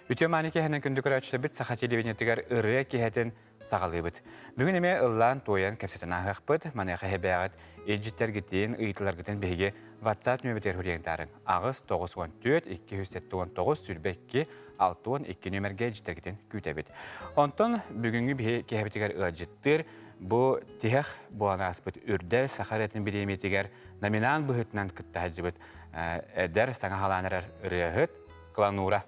Үтүө мааны киэһэнэн күндү көрөөччүлэрбит саха телевидениетыгар ырыа киэһэтин саҕалыыбыт. Бүгүн эмиэ ыллаан-туойан кэпсэтэн ааһыахпыт. Маныаха эһэбээҕит илдьиттэргитин, ыйытыыларгытын биһиги WhatsApp нүөмэтигэр суруйан 8 94 279 22 62 нүөмэргэ илдьиттэргитин күүтэбит. Онтон бүгүҥҥү биһи киэһэбитигэр ыалдьыттыыр бу тиһэх буолан ааспыт Үрдэл саха ырыатын бириэмийэтигэр номинант быһыытынан кытта сылдьыбыт эдэр саҥа халаан эрэр ырыаһыт Кланура.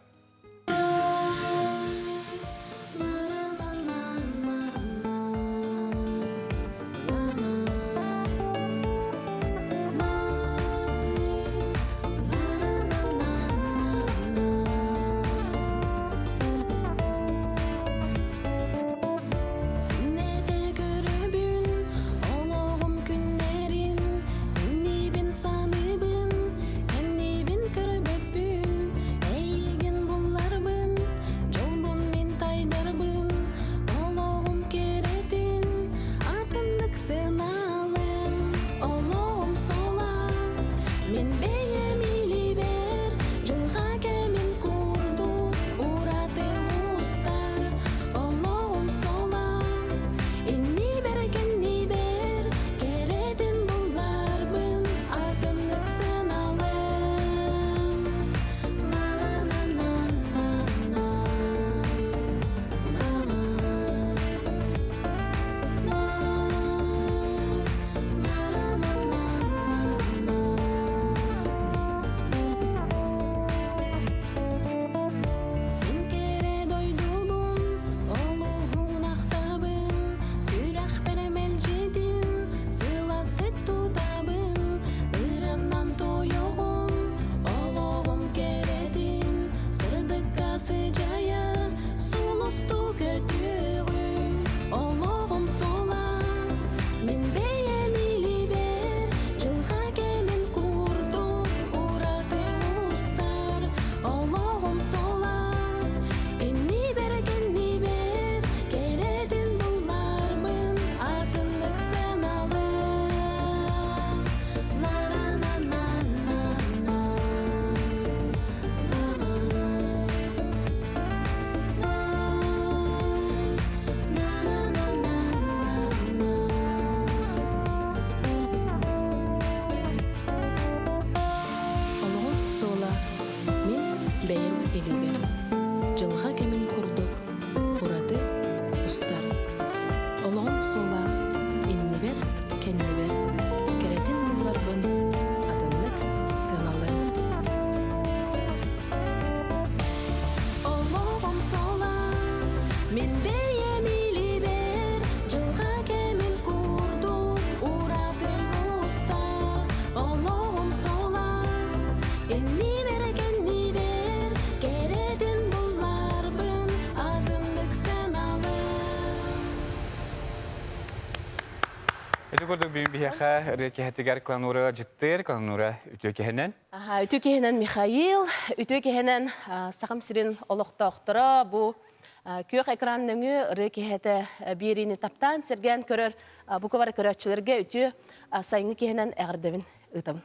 Күннэтэ көрөбүн олоҕум күннэрин, иннибин саныыбын, кэннибин көрбөппүн, эйигин булларбын, дьолбун мин тайдарбын, олоҕум кэрэтин атыннык сыаналыам, олоҕум суола мин бэйэм илиибэр, дьылҕа кэмин курдук ураты устар. Олоҕум суола иннибэр кэннибэр кэрэтин булларбын атыннык сыаналыам. На-на-на-на-на-на. На-на-на-на-на-на. Мин кэрэ дойдубун, олуһун ахтабын, сүрэхпэр мэлдьитин сылаастык тутабын, ыранан тойоҕум, олоҕум кэрэтин, сырдыкка сыдьайа сулустуу көтүөҕүм, олоҕум суола мин бэйэм илиибэр, дьылҕа кэмин курдук ураты устар. Олоҕум суола иннибэр кэннибэр кэрэтин булларбын атыннык сыаналыам. На-на-на-на-на. На-на-на-на-на. Олоҕум суола Мин бэйэм илиибэр дьылҕа кэмин курдук ураты устар. Олоҕум суола иннибэр, кэннибэр кэрэтин булларбын атыннык сыаналыам. Олоҕум суола мин бэйэм илиибэр дьылҕа кэмин курдук ураты устар. Олоҕум суола Иннибэр кэннибэр кэрэтин булларбын атыннык сыаналыам. Ити курдук бүгүн биһиэхэ ырыа киһитигэр Кланура дьыттыыр, Кланура үтүө киһинэн. Аха, үтүө киһинэн Михаил, үтүө киһинэн Сахам сирин олохтоохторо бу күөх экран нөҥүө ырыа киһитэ биэриини таптаан сэргээн көрөр бука бары көрөөччүлэргэ үтүө сайыҥҥы киһинэн эҕэрдэбин ыытабын.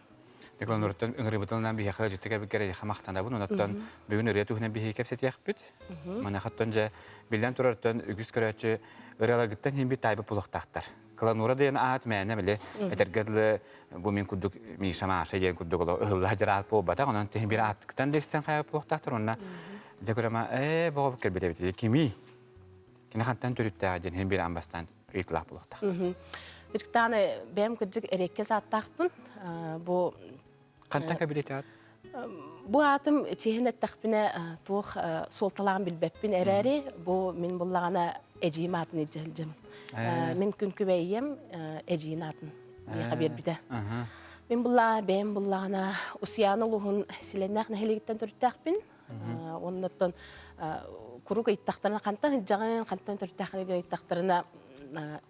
Николай ыҥырыыбытынан биһиэхэ ыалдьыттык эбиккэр эйиэхэ махтанабын. Онон бүгүн ырыа туһунан биһиги кэпсэтиэхпит. Маныаха дьэ биллэн турартан үгүс көрөөччү ырыаларгыттан иһин бит таайбыт булуохтаахтар. Кланура диэн аат мээнэ били этэргэ дылы бу мин курдук Миша Маша диэн курдук оло ыһылла сылдьар аат буолбатах. Онон тиһин биир ааттыктан да истэн хайа буолуохтаахтар. Онно дьэ көрөмө ээ боҕо кэлбит эбит. Кимий? Кини хантан төрүттээх диэн иһин биир аан бастаан ыйытылаах буолуохтаах. Ырыктааны бэйэм кырдьык эриэккэс ааттаахпын. Бу Хантан кэбилит аат? Бу аатым чиһин эттэхпинэ туох суолталааҕын билбэппин эрээри, бу мин буллаҕына эдьиийим аатын илдьэ сылдьабын. Мин күн күбэйиэм эдьиийин аатын миэхэ биэрбитэ. Мин буллаа бэйэм буллаҕына Усуйаана улууһун Силэннээх нэһилиэгиттэн төрүттээхпин. Оннуттан куруук ыйыттахтарына хантан сылдьаҕын, хантан төрүттээххин диэн ыйыттахтарына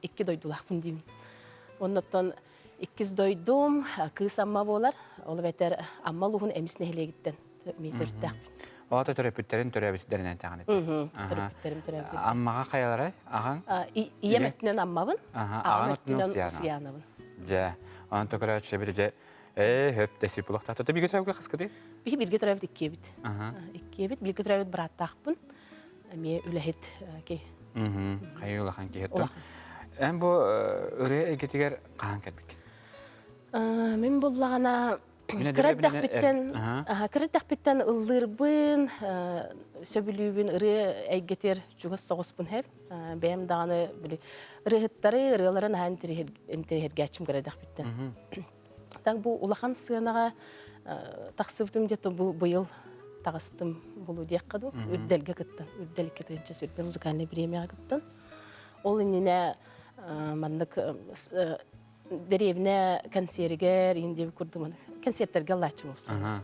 икки дойдулаахпын диибин. Оннуттан иккис дойдум Кыыс Амма буолар. Ол эбэтэр Амма улууһун Эмис нэһилиэгиттэн мии төрүттээхпин. Оҕото төрөппүттэрин төрөөбүттэринэн тэҕин ити. Төрөппүттэрим төрөөбүт. Аммаҕа хайаларай? Аҕаҥ? Ийэм өттүнэн Аммабын, аҕам өттүнэн Усуйаанабын. Дьэ, онон төкөрөөччү бир дьэ. Ээ, хөп дэсип булахтаата. Бииргэ төрөөбүт хаскыты? Биһи бииргэ төрөөбүт иккиэбит. Иккиэбит. Бииргэ төрөөбүт бырааттаахпын. Эмиэ үлэһит киһи. Хайы улахан киһи. Эн бу ырыа эйгэтигэр хаһан кэлбиккин? Мин буллаҕына кыра эрдэхпиттэн кыра эрдэхпиттэн ыллыырбын, сөбүлүүбүн ырыа эйгэтигэр чугас соҕуспун хэп. Бэйэм даҕаны били ырыаһыттары, ырыалары наһаа интэриэһиргээччим кыра эрдэхпиттэн. Так бу улахан сыанаҕа тахсыбытым где-то бу быйыл таҕыстым булу диэххэ дуу үрдэлгэ кыттан үрдэл 2020 музыкальный премияҕа кыттан ол иннинэ маннык дэриэбинэ консиэригэр индия курдук концерттерге ыллааччым уопсайынан.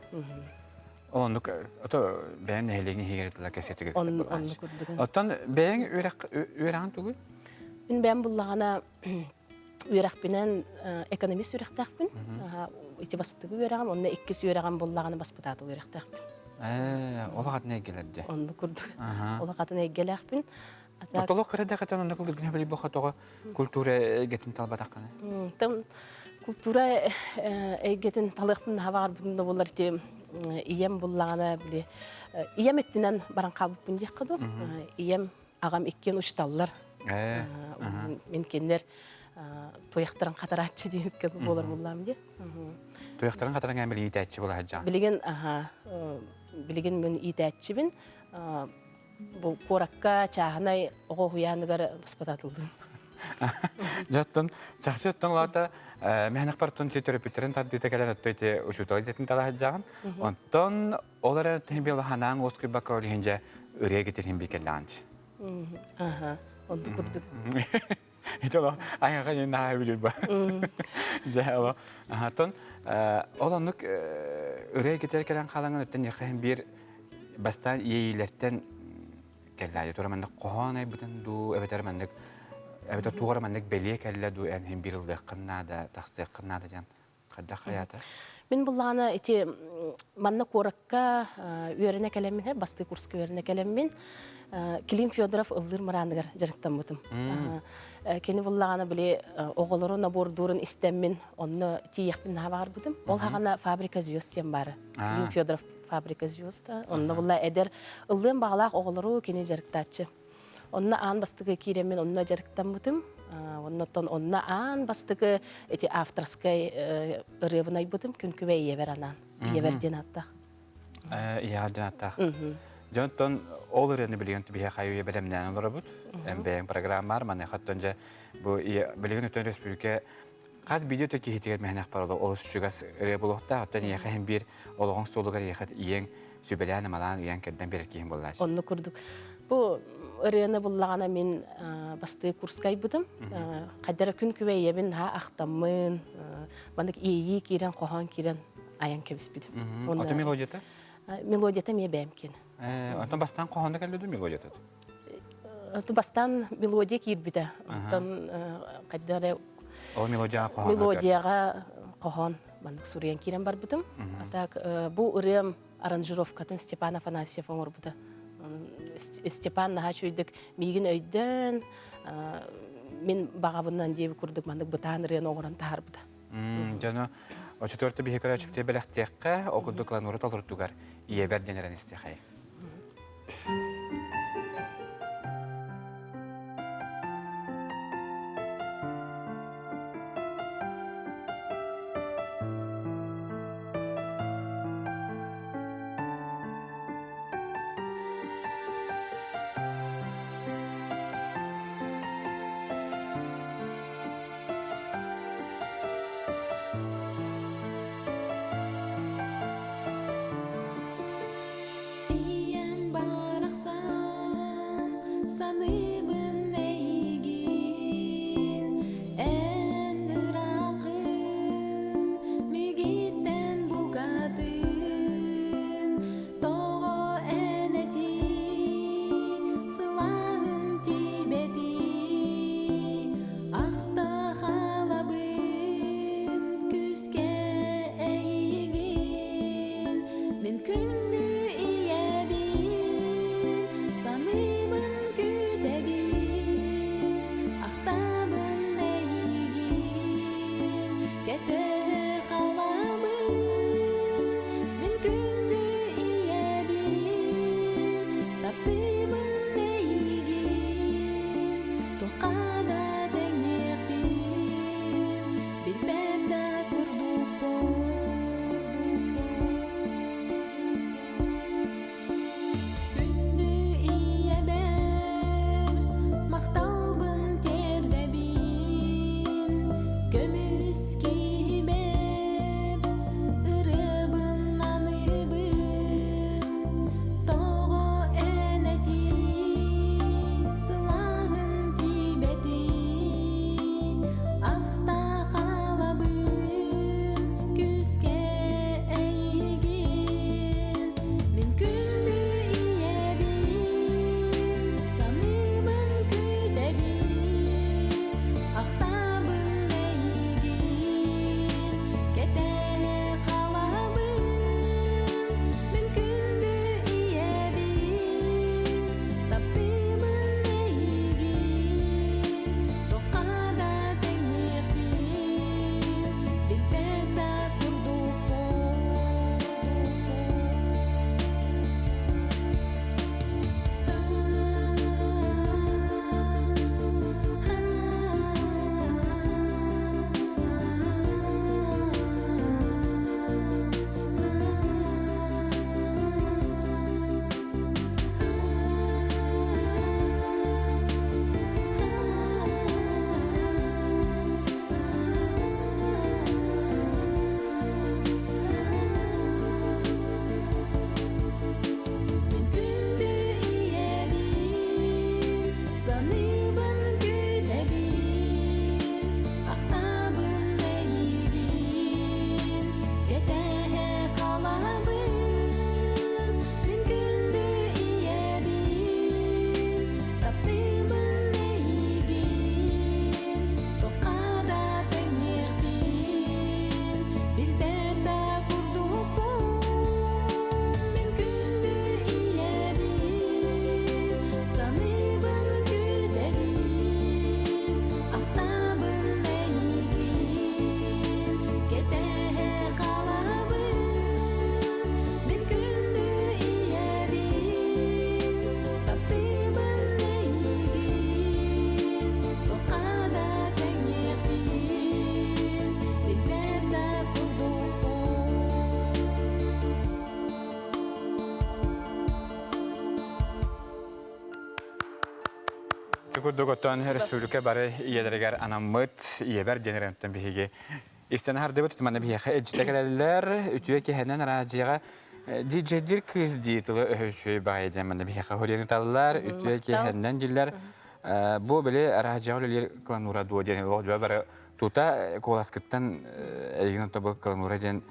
Оннук ото бэйэҥ нэһилиэгин иһигэр тыла кэсиэтигэ Оннук курдук. Оттон бэйэҥ үөрэх үөрэҕин тугуй? Мин бэйэм буллаҕына үөрэхпинэн экономист үөрэхтээхпин. Ити бастакы үөрэҕим, онно иккис үөрэҕим буллаҕына баспытаатыл үөрэхтээхпин. Ээ, олох атын эйгэлэрдэ. Оннук курдук. Олох атын эйгэлээхпин. Отолох кыра да хатан онно кылдыргына били бохотоҕо культура эйгэтин талбатаххына. Там культура эйгэтин талыахпын наһаа баҕарбытым да буоллар ити ийэм буллаҕына били ийэм өттүнэн баран хаалбыппын диэххэ дуу. Ийэм аҕам иккиэн учуталлар. Мин кинилэр туйахтарын хатарааччы диэбиккэ буолар буллаам дии. Туйахтарын хатаран билигин иитээччи буола сылдьаҕын. Билигин билигин мин иитээччибин. Бу куоракка чааһынай оҕо уһуйааныгар баспатаатыллым. Дьоттон чахчы оттон лаата мэһэнэхпэр төрөппүттэрин тардыыта кэлэн отто ити учуутал идэтин тала сылдьаҕын. Онтон ол эрэн биэл ханаан уоскуйбакка ол иһин дьэ ырыа гитирин бикеллаанч. Аха, онту курдук. Ити оло айаҕа наһаа билир ба. Дьэ оло. Ахатон ол оннук ырыа гитир кэлэн хаалаҥын өттен яхаһын биир бастаан иэйиилэртэн кэллээйи тура маннык хоһоон айбытын дуу эбэтэр маннык эбэтэр туох эрэ маннык бэлиэ кэллэ дуу эн иһин биир ыллыаххын наада тахсыаххын наада диэн Хайдах хайаата? Мин буллаҕына ити манна куоракка үөрэнэ кэлэммин, бастыы курска үөрэнэ кэлэммин, Клим Федоров ыллыыр мырааныгар дьарыктаммытым. Кини буллаҕына били оҕолору набордуурун истэммин, онно тиийэхпин наһаа баҕарбытым. Ол хаҕана «Фабрика звезд» диэн баара. Клим Федоров «Фабрика звезд». Онно булла эдэр ыллыан баҕалаах оҕолору кини дьарыктааччы. Онно аан бастакы киирэммин онно дьарыктаммытым. Оннотон онно аан бастакы эти авторскай ырыабын айбытым күн күбэй ийэбэр анаан. Ийэбэр диэн ааттаах. Ийэҕэр диэн ааттаах. Дьонтон ол ырыаны билигин биһиэхэ хайы бэлэмнээн олоробут. МБН программаар маныаха дьэ бу билигин өтөн республика хас видео киһитигэр мэһэнэх бар олус чугас ырыа буолуохтаах. Оттон ийэхэ иһин биир олоҕуҥ суолугар ийэхэ ийэҥ сүбэлээн-амалаан ыйан кэрдэн биэрэр киһим буоллааччы. Онно курдук. Бу ырыаны буллаҕына мин бастыы курска айбытым. Хайдара күн күбэй ийэбин наһаа ахтаммын, маннык иэйии киирэн, хоһоон киирэн айан кэбиспитим. Ото мелодията? Мелодията эмиэ бэйэм киэн. Онтон бастаан хоһооно кэллэ дуу мелодията? Бастаан мелодия киирбитэ. Онтон хайдара Ол мелодияҕа хоһоон мелодияҕа хоһоон маннык суруйан киирэн барбытым. А так бу ырыам аранжировкатын Степан Афанасьев оҥорбута. Степан наһаа үчүгэйдик миигин өйдөөн, мин баҕабынан диэби курдук маннык бытаан ырыаны оҥорон таһаарбыта. Дьону очутуорта биһи көрөөччүбүтэ бэлэхтиэххэ, ол курдук ланура толорутугар ийэбэр диэн эрэн истиэхэй. Ийэм барахсан саныыбын эйигин эн ыраахын мигиттэн букатын тоҕо эн этий сылааһын тиийбэтий ахта хаалабын күүскэ эйигин Мин күндү ийэбин саныыбын күүтэбин ахтабын эйигин кэтэ хаалабын. курдук оттон республика бары ийэлэригэр анаммыт ийэбэр диэн ырыаттан биһиги истэн аһардыбыт. Манна биһиэхэ илдьитэ кэлэллэр. Үтүө киһинэн араадьыйаҕа диджейдир кыыс дии тылы өһүчүй баҕайы диэн манна биһиэхэ хоруйан ыталлар. Үтүө киһинэн дииллэр. Бу били араадьыйаҕа үлэлиир кланура дуо диэн олох бары тута куоласкыттан эйигин онто бу кланура диэн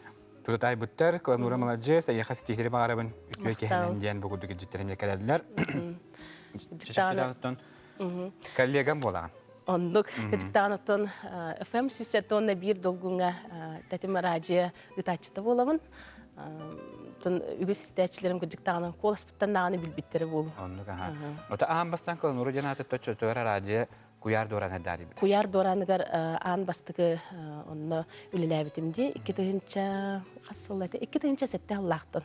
тута таайбыттар. Кланура маладьыас, эйиэхэ ситиһири баҕарабын. Үтүө киһинэн диэн бу курдук илдьиттэрим кэлэллэр. Чачачаан коллегам буолаҕын. Оннук. Кырдьыктаан оттон FM 101 долгуҥҥа тэтим араадьыйа ыытааччыта буолабын. Тон үгүс истээччилэрим кырдьыктаҕынан куоласпыттан даҕаны билбиттэрэ буолуо. Оннук аха. Ото аан бастаан Кыланура диэн ааты точчотугар араадьыйа Куйаар дуораана даарыйбыт. Куйаар дуорааныгар аан бастакы онно үлэлээбитим дии. 2000 хас сыл этэ? 2007 сыллаахтан.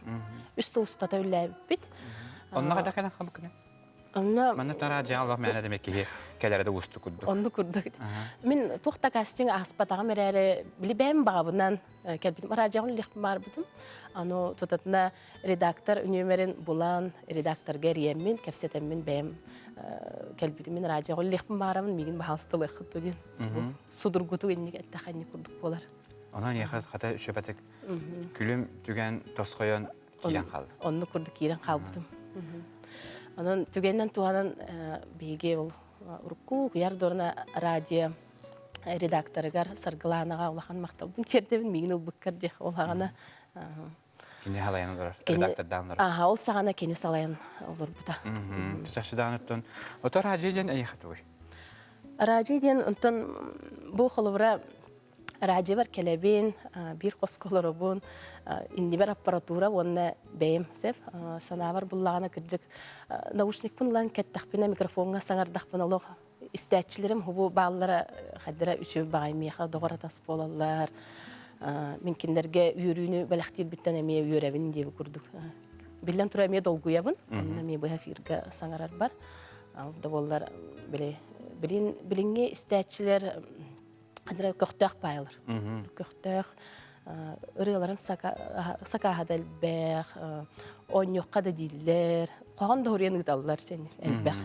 Үс сыл устата үлэлээбиппит. Онно хайдах кэлэн хабыккыный? Онно Манна таraa дьаҥ олох мээнэ демек киһи кэлэрэ да уустук курдук. Оннук курдук. Мин туох да кастинг ааспатаҕым эрээри били бэйэм баҕабынан кэлбитим. Араадьаҕын үлэхпин баарбытым. Аны тутатына редактор нүөмэрин булан, редакторга эрийэммин, кэпсэтэммин бэйэм кэлбитим. Мин араадьаҕа үлэлиэхпин баарабын, миигин баһаалыста ылыаххыт дуо диэн. Судургутук инник эттэххэ инник курдук буолар. Онон эйиэхэ хата үчүгэйдик күлүм түгэн тосхойон киирэн хаалла. Оннук курдук киирэн хаалбытым. Онон түгэнинэн туһанан биһиги ол урукку Куйаар Дорна радио редакторыгар Саргылаанаҕа улахан махталбын тиэрдэбин миигин ылбыккар диэх ол аҕана Кини салайан олорор, редактордаан олорор. Аха, ол саҕана кини салайан олорбута. Чахчыдаан оттон ото радио диэн эйиэхэ тугуй? Радио диэн онтон бу холобура радиобар кэлэбин, биир хоско олоробун, иннибэр аппаратура уонна бэйэм сөп. Санаабар буллаҕына кырдьык наушникпын ылан кэттэхпинэ микрофоҥҥа саҥардахпына олох истээччилэрим хубу бааллара хайдара үчүгэй баҕай миэхэ доҕор атас буолаллар. Мин кинилэргэ үөрүүнү бэлэхтиирбиттэн эмиэ үөрэбин диэбит курдук. Биллэн турар эмиэ долгуйабын, онно эмиэ быһа эфиргэ саҥарарбар. Ол да буоллар били билиҥҥи истээччилэр ханнык көхтөөх баайалар. Көхтөөх ырыаларын сакааһа да элбэх, оонньуохха да дииллэр, хоһон да уруйан ыыталлар элбэх.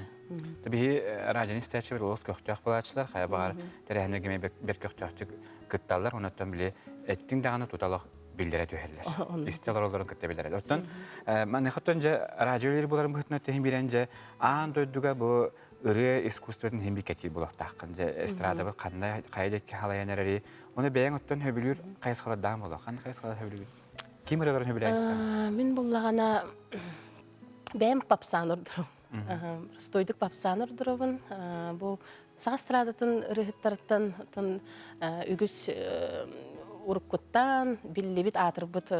Биһи радионы истээччилэр олус көхтөөх буолааччылар, хайа баҕар тэрээһиннэргэ бэрт көхтөөхтүк кытталлар, онон били эттиҥ даҕаны туталах биллэрэ түһэллэр. Истэ олороллорун кытта биллэрэллэр. Оттон маныхаттан дьэ радио үлэлиир буоларын быһыытынан тэһин биэрэн дьэ аан дойдуга бу ырыа искусствотын иһин бикэтиир буолуохтааххын. Дьэ эстрадабыт ханна хайа диэки халайан эрэри, ону бэйэҥ оттон сөбүлүүр хайысхалардаан буолуо. Ханна хайысхалар сөбүлүүгүн? Ким ырыаларын сөбүлээн истэҕин? Мин буллаҕына бэйэм попсаан ордорум. Стойдук попсаан ордоробун. Бу саха эстрадатын ырыһыттарыттан үгүс уруккуттан биллибит аатырбыт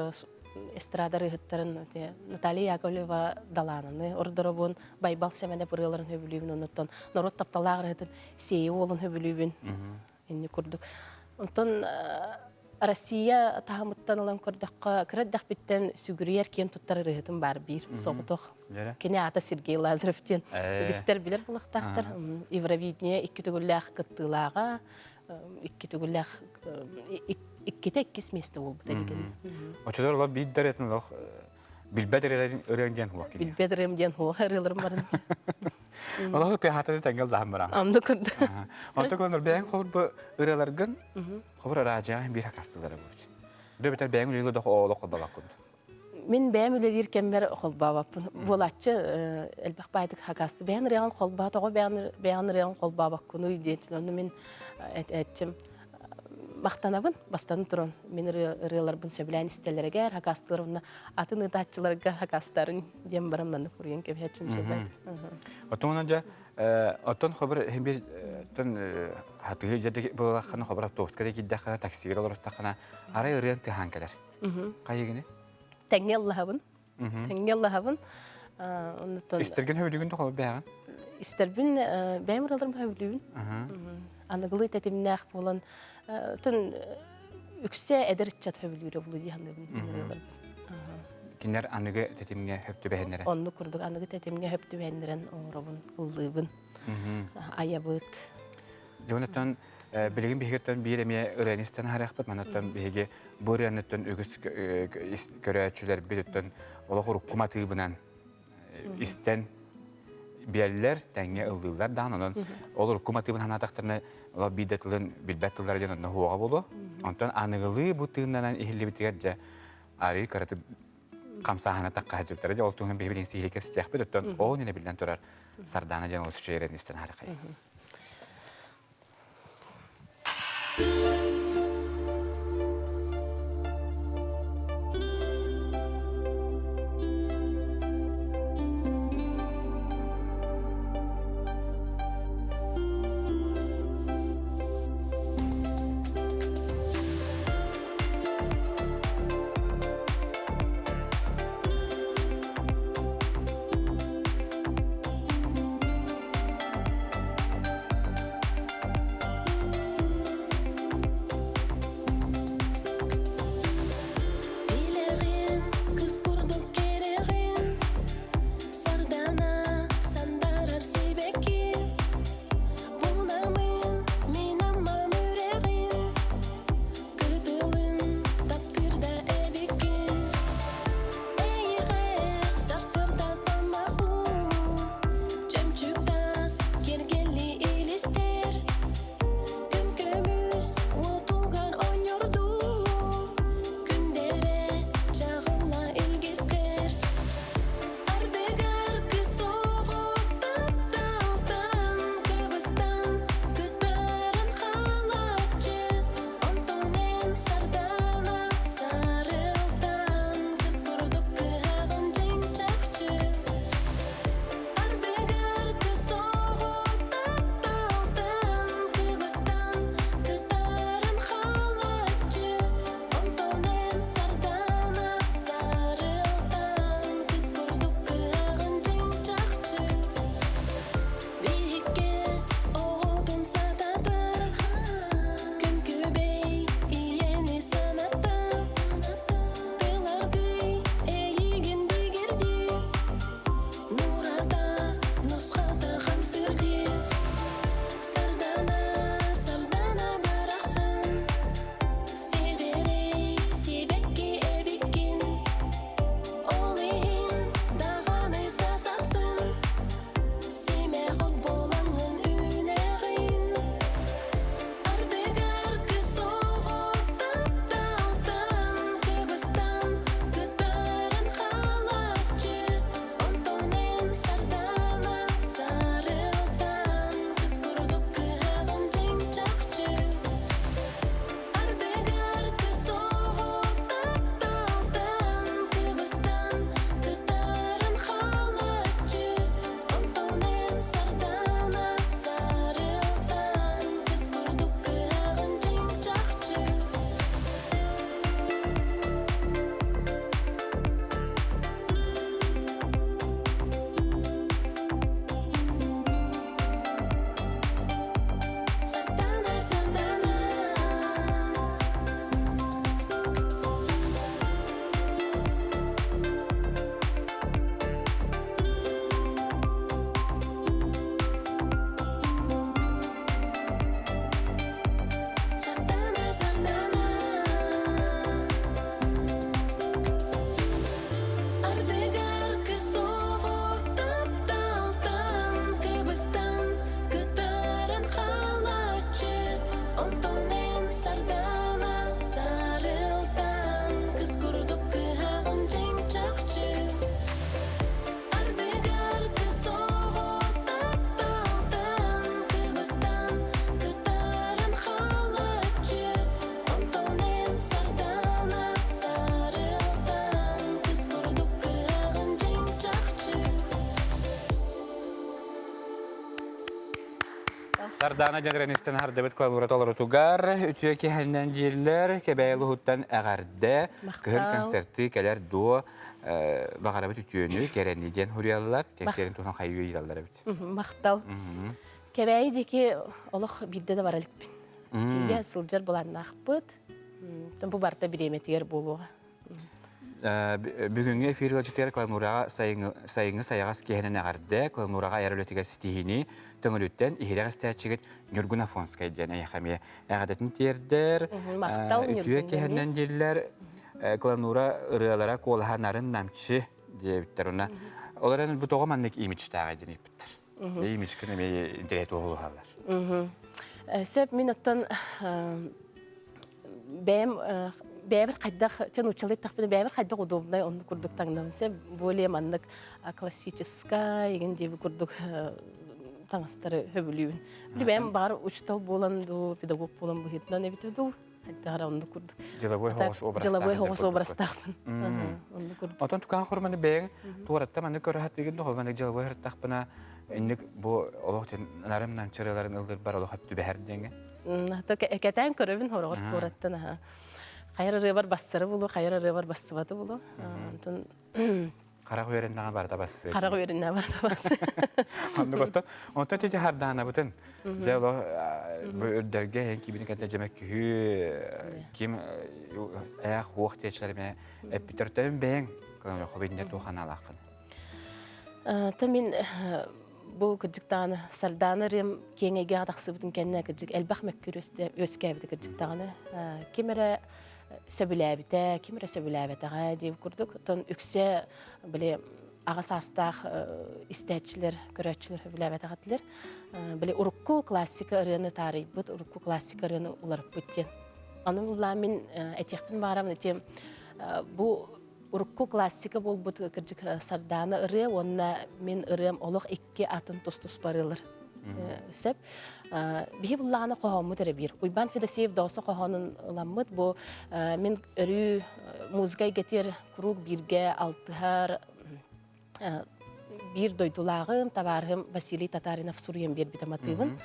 эстрада ырыһыттарын Наталья Яковлева Далаананы ордоробун, Байбал Сэмэнэп ырыаларын сөбүлүүбүн, оннуттан норуот тапталаах ырыһытын Сиэйи уолун сөбүлүүбүн. Инни курдук. Онтон Россия таһымыттан ылан көрдөххө, кыра эрдэхпиттэн сүгүрүйэр киэн туттар ырыһытым баар биир соҕотох. Кини аата Сергей Лазарев диэн үгүстэр билэр булахтаахтар. Евровидение икки төгүллээх кыттыылааҕа, икки төгүллээх иккитэ иккис миэстэ буолбута дигин. Очолор олор биирдэр этин олох билбэт ырыаҥ диэн хуох кини. Билбэт ырыам диэн хуох ырыаларым барын. Олох тыаһаататы тэҥгэл даһан баран. Онну курдук. Онто кыланар бэйэҥ хобур бу ырыаларгын хобур араадьыйаҕа биир хакастылара буолуч. Дөбүтэр бэйэҥ үлэлиир дох олох холболоккун. Мин бэйэм үлэлиир кэммэр холбообоппун. Буолааччы элбэх баайдык хакасты. Бэйэн ырыаҕын холбоо, тоҕо бэйэн ырыаҕын холбообоккунуй диэн. Онно мин этчим махтанабын бастан туран мин ырыаларбын сөбүлээн истэллэригэр хакастыыр уонна атын ыытааччыларга хакастарын диэн баран маннык уруйан кэбиһээччим сөбүлээтим. Оттон дьэ оттон хобур бир тон хатыһы дьэ буолаххына хобур автобуска да киирдэххинэ таксига олорустаххына арай ырыан тыаһаан кэлэр. Хайыгыны? Тэҥҥэ ыллаһабын. Тэҥҥэ ыллаһабын. Оннуттан Истэргин хөбүлүгүн да холб бэҕин? Истэрбин бэйэм ырыаларым хөбүлүүбүн. Аныгылыы тэтимнээх буолан тун үксэ эдэр ыччат хөбүлүүрэ булу дии саныыбын ырыаларбын. Кинилэр аныгы тэтимҥэ хөп түбэһиннэрэ. Оннук курдук аныгы тэтимҥэ хөп түбэһиннэрэн оҥоробун, ыллыыбын, айабыт. Дьонуттан билигин биһигиттэн биир эмиэ ырыаны истэн аһарыахпыт. Манаттан биһиги бу ырыаныттан үгүс көрөөччүлэрбит өттөн олох урукку матыыбынан истэн. билэллэр, тэҥҥэ ыллыыллар даҕаны. Онон ол урукку матыыбын санаатахтарына, олох биир да тылын билбэт тыллара диэн онно суоҕа буолуо. Онтон аныгылыы бу тыыннанан иһиллибитигэр дьэ арыы кыратык хамсааһына тахха сылдьыбыттара. Дьэ ол туһунан биһи билигин сиһилии кэпсэтиэхпит. Оттон ол иннинэ биллэн турар Сардаана диэн олус үчүгэй эрэн истэн харахай. Билэҕин, кыс курдук кэрэҕин, Сардана сандарар сибэкки. Бунамын, мин аммам үрэҕин, Кытылын таптыыр да эбиккин. Эйиэхэ сарсыарда таммах уу, Чөмчүүк таас киэргэлли илистэр. Күн көмүс уотугар оонньуурдуу, Күндэрэ чаҕылла илгистэр. Ардыгар кыс оҕо тапталтан кыбыстан кытаран хаалааччы, онтон эн сардаана сарылтан кыс курдук кыһаҕын дьиҥ чахчы. Ардыгар кыс оҕо тапталтан кыбыстан кытаран хаалааччы, онтон эн сардаана сарылтан кыс курдук кыһаҕын дьиҥ чахчы. Биһикки оҕотун сататар, күн күбэй ийэни санатар, тыларгый эйигин бигэрдии, Нурата нусхата хамсыыр дии. Сардана, сардана барахсан, сиэдэрэй сибэкки эбиккин, ол иһин даҕаны сасахсын, симэх от буолаҥҥын үүнэҕин. Ардыгар кыс оҕо тапталтан кыбыстан кытаран хаалааччы, онтон эн сардаана сарылтан кыс курдук кыһаҕын дьиҥ чахчы. Ардыгар кыс оҕо тапталтан кыбыстан кытаран хаалааччы, онтон эн сардаана сарылтан кыс курдук кыһаҕын дьиҥ чахчы. Сардана, сардана. Сардана, сардана. Ардыгар кыс оҕо тапталтан кыбыстан кытаран хаалааччы, онтон эн сардаана сарылтан кыс курдук кыһаҕын дьиҥ чахчы. Ардыгар кыс оҕо тапталтан кыбыстан кытаран хаалааччы, онтон эн сардаана сарылтан кыс курдук кыһаҕын дьиҥ чахчы. Сардаана дьэҥрэнистэн хардыбыт клавура толорутугар үтүө киһинэн дииллэр Кэбээйи улуһуттан эҕэрдэ кыһын концерты кэлэр дуо баҕарабыт үтүөнү кэрэни диэн хуруйаллар кэнсиэрин туһунан хайыы ыйыталлар эбит Махтал. Кэбээйи диэки олох биирдэ да бара иликпин. Тиийэ сылдьар былааннаахпыт. Бу барыта бириэмэтигэр буолуоҕа. Бүгүҥҥү эфир ыалдьытыгар Кланураҕа сайыҥҥы сайаҕас киэһэнэн эҕэрдэ, Кланураҕа айар үлэтигэр ситиһиини Төҥүлүттэн иһирэх истээччигит Ньургун Афонскай диэн эйиэхэ эмиэ эҕэрдэтин тиэрдэр. Махтал Үтүө киэһэнэн дииллэр. Кланура ырыалара куолаһа нарын намчы диэбиттэр. Уна Ол эрэн бу тоҕо маннык имиджтээҕий диэн ыйыппыттар. Имиджкин эмиэ интэриэт уһулуһаллар. Сөп мин оттон бэйэм бэйэбэр хайдах чэ нууччалыы эттэхпинэ бэйэбэр хайдах удобнай оннук курдук таҥнабын сөп более маннык классическай игин диэби курдук таҥастары сөбүлүүбүн. Били бэйэм баҕар учуутал буолан дуу, педагог буолан быһыытынан эбитэ дуу, хайдах эрэ оннук курдук. Деловой хоҕус образтаах. Деловой хоҕус образтаахпын. Оннук курдук. Отон тукаан хорманы бэйэҥ туораттан маннык көрө сатыыгын да, маннык деловой ырыттахпына инник бу олох нарым намчырыларын ыллырбар олох түбэһэр диэҥҥэ. Кэтээн көрөбүн хороҕор туораттан аха. Хайар ырыабар бассары булу, хайар ырыабар бассыбаты булу. Онтон Харах үөрэннэҕэ барыта бассыы. Харах үөрэннэҕэ барыта бассыы. Оннук оттон онтон тити хардаанабытын. Дьэ олох бу үрдэлгэ эн кибини кэнтэ дьэмэк күһүү ким ээх уох диэчилэр эмэ эппитэртэн бэйэҥ хобинне туох аналааххын. Та мин бу кырдьыктаҕына Сардаана ырыам киэҥ эйгэҕэ тахсыбытын кэннэ кырдьык элбэх мөккүөр үөскээбитэ кырдьыктаҕына ким эрэ сөбүлээбитэ, ким эрэ сөбүлээбэтэҕэ диэбит курдук. Оттон үксэ били аҕа саастаах истээччилэр, көрөөччүлэр сөбүлээбэтэх этилэр. Били урукку классика ырыаны таарыйбыт, урукку классика ырыаны уларыппыт диэн. Аны буллаа мин этиэхпин баарам ити бу урукку классика буолбут кырдьык Сардаана ырыа уонна мин ырыам олох икки атын тус-туспа ырыалар сөп. Биһи буллаҕына хоһооммут эрэ биир. Уйбаан Федосеев Доосо хоһоонун ыламмыт бу мин өрүү музыка эйгэтигэр куруук бииргэ алтыһар биир дойдулааҕым, табаарыһым Василий Татаринов суруйан биэрбитэ матыыбын.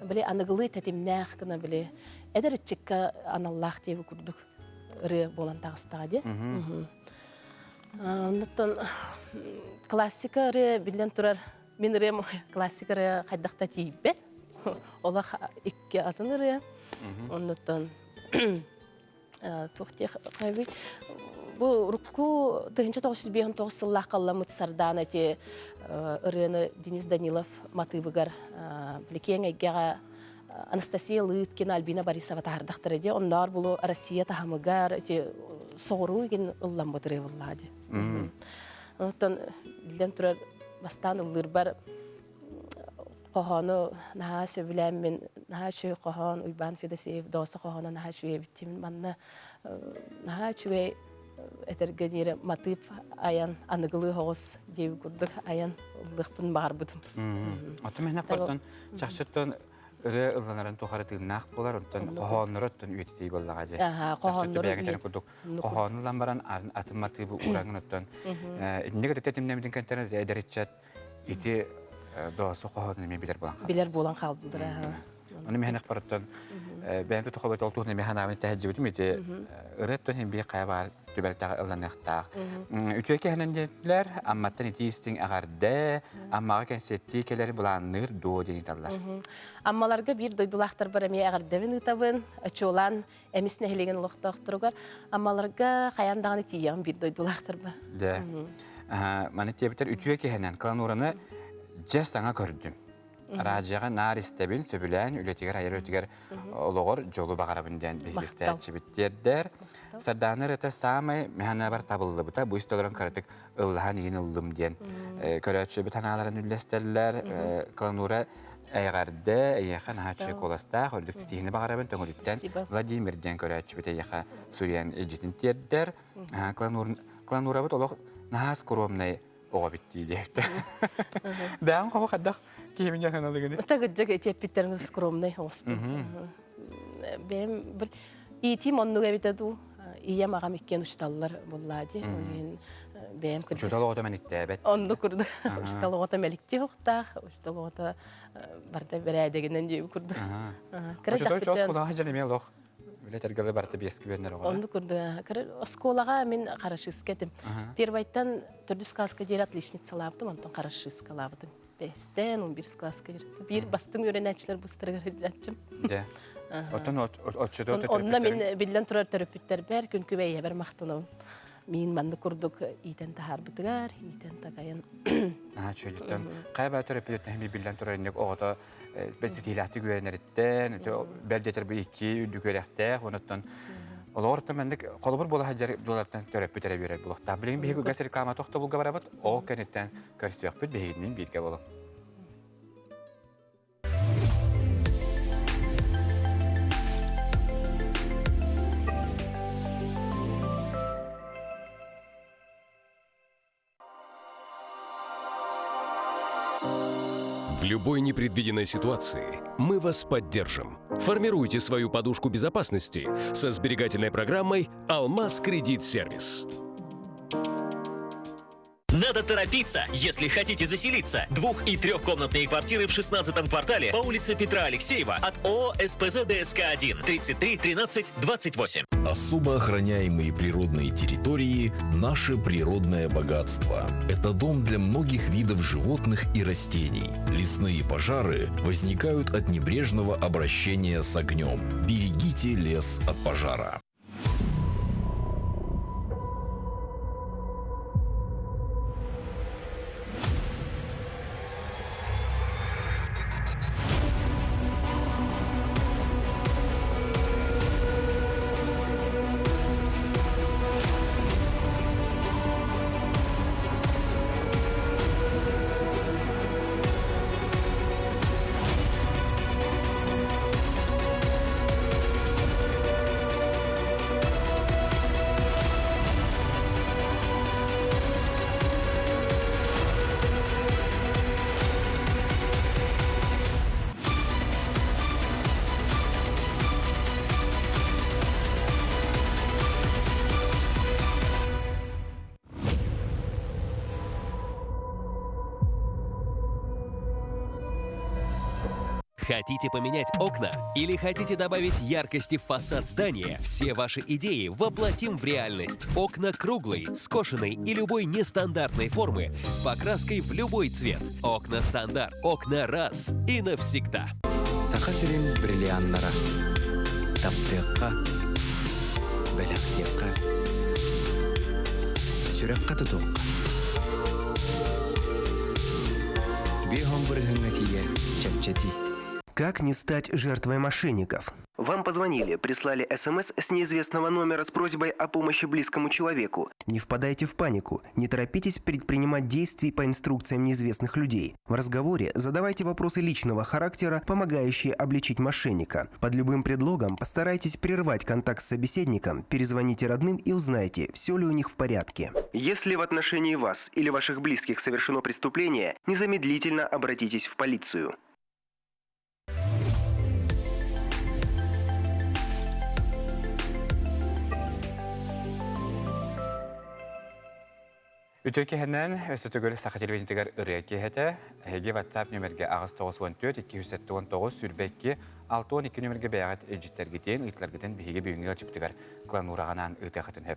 Били аныгылыы тэтимнээх гына били эдэр ыччакка аналлаах диэби курдук ырыа буолан таҕыстаҕа дии. Оннуттан классика ырыа биллэн турар мин ырыам классика ырыа хайдах да тиийбэт. Олох икки атын ырыа. Оннуттан туох диэх бу урукку 1959 сыллаах халламмыт Сардаана ити ырыаны Денис Данилов матыыбыгар били киэҥ эйгэҕэ Анастасия Лыткина, Альбина Борисова таһардахтара дии. Онноор булу Россия таһымыгар ити соҕуруу игин ылламмыт ырыа буллаа дии. Оттон биллэн турар бастаан ыллыырбар хоһоону наһаа сөбүлээммин, наһаа үчүгэй хоһоон Уйбаан Федосеев Доосо хоһооно наһаа үчүгэй эбит Манна наһаа үчүгэй этэргэ диэри матыып айан аныгылыы соҕус диэбит курдук айан ыллыахпын баҕарбытым. Оттон мин аппартан чахчыттан ырыа ылланарын тухары тыыннаах буолар, онтон хоһооннору оттон үйэтитии буоллаҕа дьэ. Хоһооннору бэйэҥ курдук хоһоону ылан баран атын матыыбы уураңын оттон итинник ытык тэтимнэммитин кэнтэн эдэр ыччат ити доосу хоһоонун эмиэ билэр буолан хаалдылар. Билэр буолан хаалдылар. Ону миһэнэх барыттан бэйэм тутухабыт ол туһунан эмиэ ханаабын тэһэддьибитим ити ырыаттан иһин биир хайа баар түбэлтэҕэ ылланыахтаах. Үтүө киһинэн диэтилэр, Амматтан итии истиҥ эҕэрдэ, Аммаҕа кэнсиэттии кэлэри былаанныыр дуо диэн ыыталлар. Аммаларга биир дойдулаахтарбар эмиэ эҕэрдэбин ыытабын. Чуолаан Эмис нэһилиэгин олохтоохторугар Аммаларга хайаан даҕаны тиийэҕин биир дойдулаахтарба. Дьэ, маны тиэбитэр үтүө киһинэн Кланураны дьэ саҥа көрдүм. Араадьыйаҕа наар истэбин, сөбүлээн, үлэтигэр, айар үлэтигэр олоҕор дьолу баҕарабын диэн биһиги тиэрдэр. Сардаана ырыата саамай мэханабар табыллыбыта, бу истэ олорон кыратык ыллаһан иин ыллым диэн көрөөччүбүт санааларын үллэстэллэр. Кланура эҕэрдэ, эйиэхэ наһаа үчүгэй куоластаах, үрдүк ситиһиини баҕарабын Төҥүлүттэн Владимир диэн көрөөччүбүт эйиэхэ суруйан илдьитин тиэрдэр. Кланурабыт олох наһаа скромнай оҕо биттии диэбитэ. Бэйэҥ хоһу хайдах киһибин дьон аналыгыны? Тагыджак этиэппиттэрин скромнай оҕуспун. Бэйэм бір иитиим оннук эбитэ дуу. Ийэм аҕам иккиэн учуталлар буллаа дии. Ол иһин бэйэм кырдьык. Учутал оҕото мэниктээбэт. Оннук курдук. Учутал оҕото мэликтии оһохтаах, учутал оҕото барыта бэрээдэгинэн диэбит курдук. Кыра Учутал оскуолаҕа дьон эмиэ олох Үлэ тэргэлэ барыта биэс күбүөннэр оҕолор. Оннук курдук. Оскуолаҕа мин харашыыска этим. Первайтан төрдүс класска диэри отличницалаабытым, онтон харашыыскалаабытым. Бэстэн он бирис класска диэри. Биир бастыҥ үөрэнээччилэр быстарыгар сылдьааччым. Дьэ. Оттон оччотугар Онно мин биллэн турар төрөппүттэрбэр күн күбэй ийэбэр махтанабын. Миин маннык курдук иитэн таһаарбытыгар, иитэн такайан. Наһаа үчүгэйдиттэн. Хайа баа төрөппүттэн биллэн турар инник оҕото бэс ситиилээхтик үөрэнэриттэн, бэл диэтэр бу икки үрдүк үөрэхтээх, онуттан. Олоҕор маннык холобур буола сылдьар дуолартан төрөппүт эрэ үөрэр буолуохтаах. Билигин биһиги газ реклама тохтобулга барабыт, ол кэнниттэн көрсүөхпүт, биһигинниин бииргэ буолуҥ. В любой непредвиденной ситуации мы вас поддержим. Формируйте свою подушку безопасности со сберегательной программой «Алмаз Кредит Сервис». Надо торопиться, если хотите заселиться. Двух- и трехкомнатные квартиры в 16 квартале по улице Петра Алексеева от ООО «СПЗ ДСК-1» 33 13 28. Особо охраняемые природные территории – наше природное богатство. Это дом для многих видов животных и растений. Лесные пожары возникают от небрежного обращения с огнем. Берегите лес от пожара. Хотите поменять окна или хотите добавить яркости в фасад здания? Все ваши идеи воплотим в реальность. Окна круглой, скошенной и любой нестандартной формы с покраской в любой цвет. Окна стандарт. Окна раз и навсегда. Саха сирин бриллианнара. Таптыахха, бэлэхтиэххэ, сүрэххэ тутуохха. Биэһон бырыһыҥҥа тиийэ чэпчэтии. Как не стать жертвой мошенников? Вам позвонили, прислали СМС с неизвестного номера с просьбой о помощи близкому человеку. Не впадайте в панику, не торопитесь предпринимать действий по инструкциям неизвестных людей. В разговоре задавайте вопросы личного характера, помогающие обличить мошенника. Под любым предлогом постарайтесь прервать контакт с собеседником, перезвоните родным и узнайте, все ли у них в порядке. Если в отношении вас или ваших близких совершено преступление, незамедлительно обратитесь в полицию. Үтүө киһинэн өссө төгүл Саха телевидениетигэр ырыа киэһэтэ. Эһиги WhatsApp нүмергэ 894 279 22 62 нүмергэ бэйэҕит илдьиттэргитин, ыытыларгытын биһиги бүгүҥҥү ыалдьыппытыгар кланураҕанаан ыытыахытын сөп.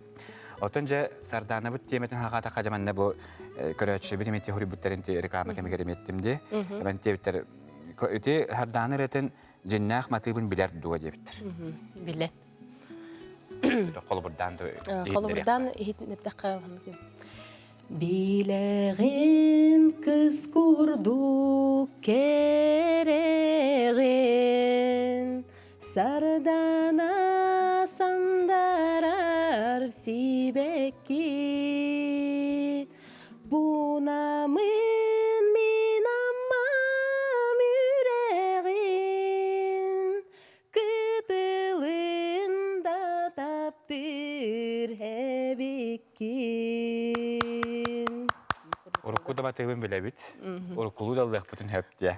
Оттон дьэ Сардаанабыт тиэмэтин хаҕаатахха дьэ манна бу көрөөччүбүт эмиэ хоруйбуттарын реклама кэмигэр эмиэттим дии. Эбэн диэбиттэр ити Сардаана ырыатын дьиннээх матыыбын билэр дуо диэбиттэр. Билэр. Холобурдаан Холобурдаан иһитиннэрдэххэ Билэҕин кыс курдук кэрэҕин Сардана сандарар сибэкки Бунамын мин аммам үрэҕин Кытылын да таптыыр эбиккин. Урукку да батыыбын билэбит. Уруккулуу да ыллыахпытын сөп диэ.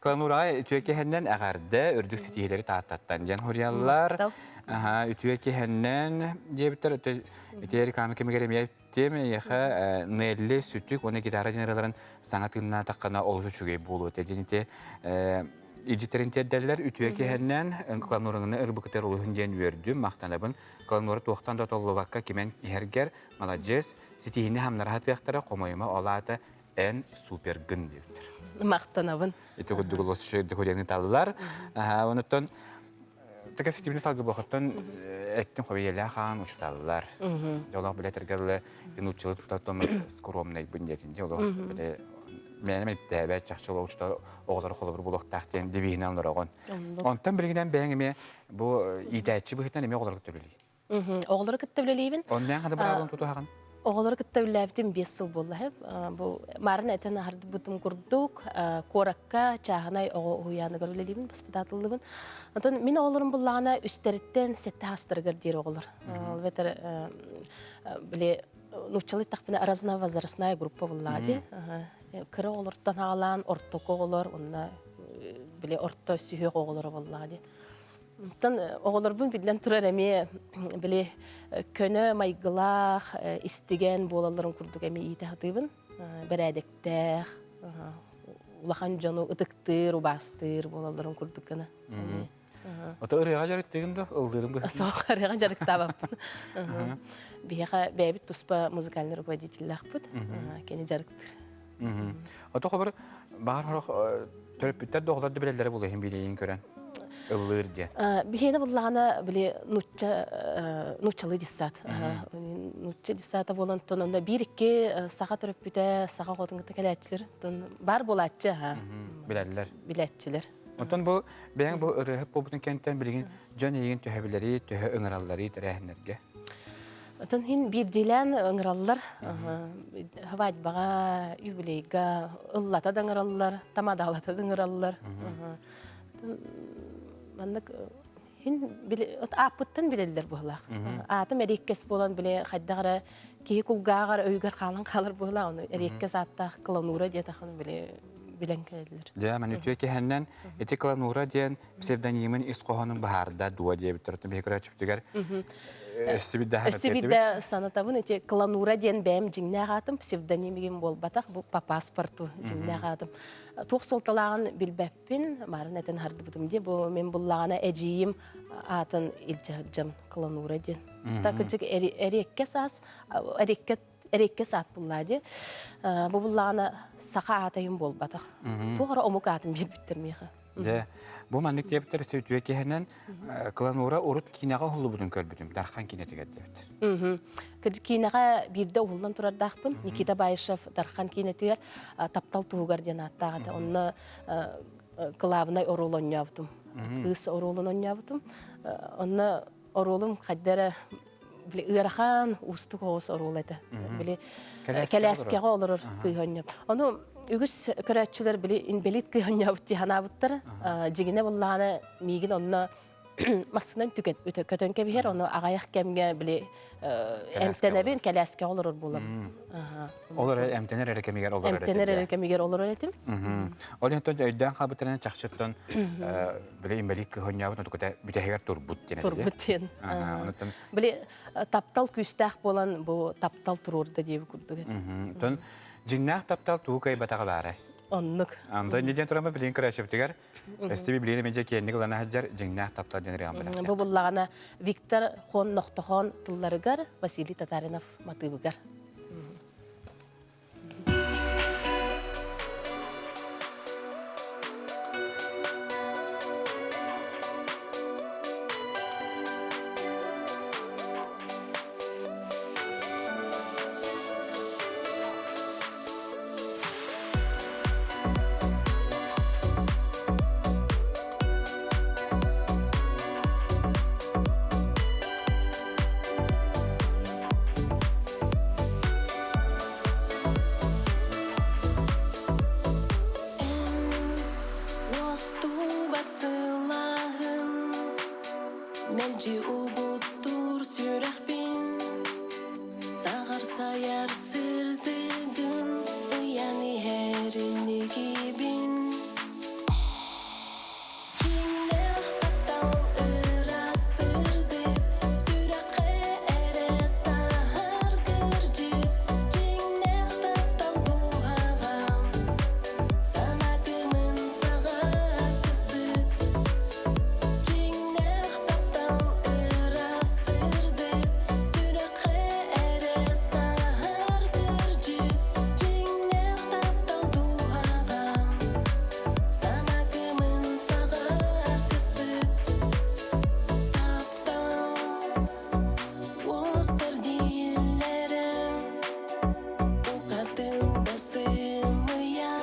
Кылануураҕа үтүө киһэннэн эҕэрдэ үрдүк ситиһиилэри тааттаттан диэн хуруйаллар. Аха, үтүө киһэннэн диэбиттэр ити реклама кэмигэр эмиэ Тем эйиэхэ Нелли сүтүк уонна гитара генераларын саҥа тыыннаатаххына олус үчүгэй буолуо этэ диэн ити илдьиттэрин тиэрдэллэр. Үтүө киһэннэн кланурыңны ырбыкытар улуһун диэн үөрдүм, махтанабын. Кланура туохтан да толлубакка кимэн иһэргэр маладьыас, ситиһини хамнара сатыахтара, хомойума ол аата эн супергын диэбиттэр. Махтанабын. Ити курдук олус үчүгэйдик хурианы таллар. Онуттан Кэпсэтиибини салгыбыахыттан эттин хобиелээх хаан учуталлар. Дьолох билэ тергелле ити нууччалыы тутатоммут скромнайбын диэтин дьолох биле мээнэ мэниктээбэт чахчы учуутал оҕолору холобур буолуохтаах диэн девиһинэн олороҕун. Онтон билигинэн бэйэҥ эмиэ бу иитээччи быһыытынан эмиэ оҕолору кытта үлэлиигин. Оҕолору кытта үлэлиибин. Оннук хата быраабылын тутуһаҕын? Оҕолору кытта үлэлээбитим 5 сыл буолла. Бу марын этэн аһардыбытым курдук, куоракка чааһынай оҕо уһуйааныгар үлэлиибин, баспытаатыллыбын. Онтон мин оҕолорум буллаҕына үстэриттэн сэттэ аастарыгар диир оҕолор. Ол бэтэр били нууччалыы эттэхпинэ разновозрастная группа буллаҕа дии. Кыра оҕолортон аҕалаан ортоку оҕолор уонна били орто сүһүөх оҕолоро буоллаҕа дии. Оттон оҕолорбун биллэн турар эмиэ били көнө майгылаах, истигэн буолалларын курдук эмиэ иитэ сатыыбын. Бэрээдэктээх, улахан дьону ытыктыыр, убаастыыр буолалларын курдук гына. Ото ырыаҕа дьарыктыыгын да ыллыырын быһыытынан? Суох, ырыаҕа дьарыктаабаппын. Биһиэхэ бэйэбит туспа музыкальный руководителлаахпыт. Кини дьарыктыыр. Ото хобор баар хорох төрөппүттэр да оҕолор да билэллэрэ буолуо иһин бириэйин көрөн ыллыыр диэн. Биһиэнэ буллаҕына били нуучча нууччалыы дьыссаат. Нуучча дьыссаата буолан тон онно биир-икки саха төрөппүтэ саха оҕотун кытта кэлээччилэр баар буолааччы Билэллэр. Билээччилэр. Онтон бу бэйэҥ бу ырыаһыт буолбутун кэнниттэн билигин дьон эйигин төһө билэрий, төһө ыҥыралларый тэрээһиннэргэ? Отон хин биирдиилээн ыҥыраллар. Свадьбаҕа, юбилейга ыллата да ыҥыраллар, тамадаалата да ыҥыраллар. Маннык хин ааппыттан билэллэр быһылаах. Аатым эриэккэс буолан били хайдах эрэ киһи кулгааҕар өйүгэр хаалан хаалар быһылаах. Ону эриэккэс ааттаах Кланура диэтэхин били билэн кэлэллэр. Дьэ, маны үтүө киһэннэн ити Кланура диэн псевдонимын ис хоһоонун быһаарда дуо диэбиттэр. Оттон биһи көрөөччүбүтүгэр өссө биирдэ Өссө биирдэ санатабын, ити Кланура диэн бэйэм дьиҥнээх аатым, псевдонимигим буолбатах, бу по паспорту дьиҥнээх аатым. Туох суолталааҕын билбэппин, марын этэн хардыбытым дии. Бу мин буллаҕына эдьиийим аатын илдьэ сылдьам Кланура диэн. Так кырдьык эриэккэ саас, эриэккэ эриэккэс аат буллаа дии. Бу буллаҕына саха аатайым буолбатах. Туох эрэ омук аатын биэрбиттэр миэхэ. Дьэ, бу маннык диэбиттэр үтүө киһинэн Кланура урут киинэҕэ уһуллубутун көрбүтүм, Дархан киинэтигэр диэбиттэр. Киинэҕэ биирдэ уһуллан турардаахпын. Никита Баишев Дархан киинэтигэр Таптал туһугар диэн ааттаах этэ. Онно кылаабынай оруол оонньообутум. Кыыс оруолун оонньообутум. Онно оруолум хайда эрэ били ыарахан уустук оҕус оруол этэ. Били кэлээскэҕэ олорор кыыс оонньоп. Ону үгүс көрөөччүлэр били инбэлиит кыыс оонньообут дии санаабыттар. Дьигинэ буллаҕына миигин онно массыынан көтөн кэбиһэр, ону аҕайах кэмҥэ били эмтэнэбин, кэлээскэҕэ олорор буолабын. Ол эрэ эмтэнэр эрэ кэмигэр олорор этим. Эмтэнэр эрэ кэмигэр олорор этим. Ол иһин өйдөөн хаалбыттарынан чахчыттан били инбэлиит кыыс оонньообут отукута бүтэһигэр турбут диэн турбут диэн. Били таптал күүстээх буолан бу таптал туруорда диэби курдук этэ. Тон дьиҥнээх таптал тугу кыайбатаҕа баарай? Оннук. Антон диэн туран билигин көрөөччүбүтүгэр Өстүбү билигин эмиэ киэнник ылана сылдьар дьиҥнээх таптал диэн ырыам бэлэхтэ. Бу буллаҕына Виктор Хон Нохтохон тылларыгар Василий Татаринов матыыбыгар. Уостубат сылааһын Мэлдьи угуттуур сүрэхпин Саҕар сайар сырдыгын Ыйан иһэр инникибин Дьиҥнээх таптал ыраас сырдык Сүрэххэ эрэ саһар кырдьык Дьиҥнээх таптал дууһаҕа Санаа кымын саҕар кыстык Дьиҥнээх таптал ыраас сырдык Сүрэххэ эрэ саһар кырдьык Дьиҥнээх таптал дууһаҕа Санаа кымын саҕар кыстык Таптал уостар дииллэрэ Букатын да сымыйа.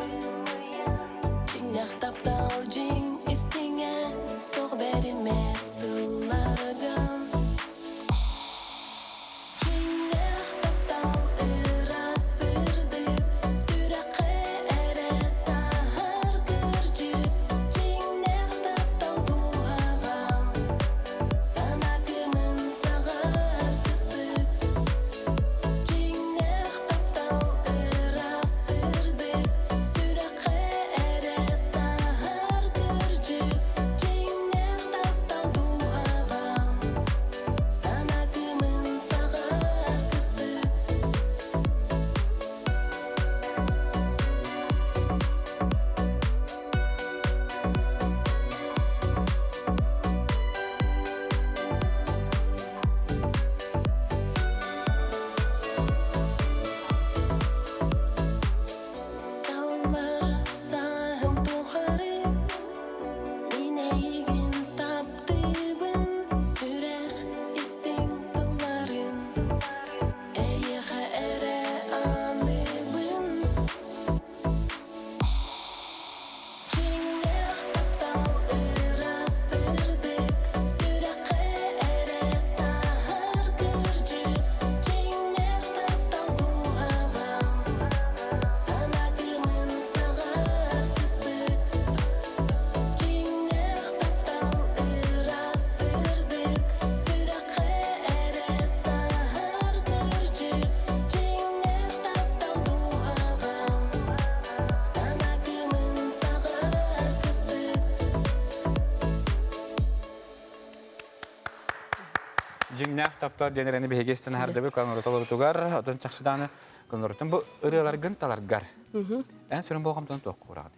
Дьиҥнээх таптал диэн эрэни биһиги истэн аһардыбыт кыланырыталарытыгар, отон чахчыдааны кыланырытын бу ырыаларгын таларгар. Эн сүрүн болҕомтону туох куураҕын?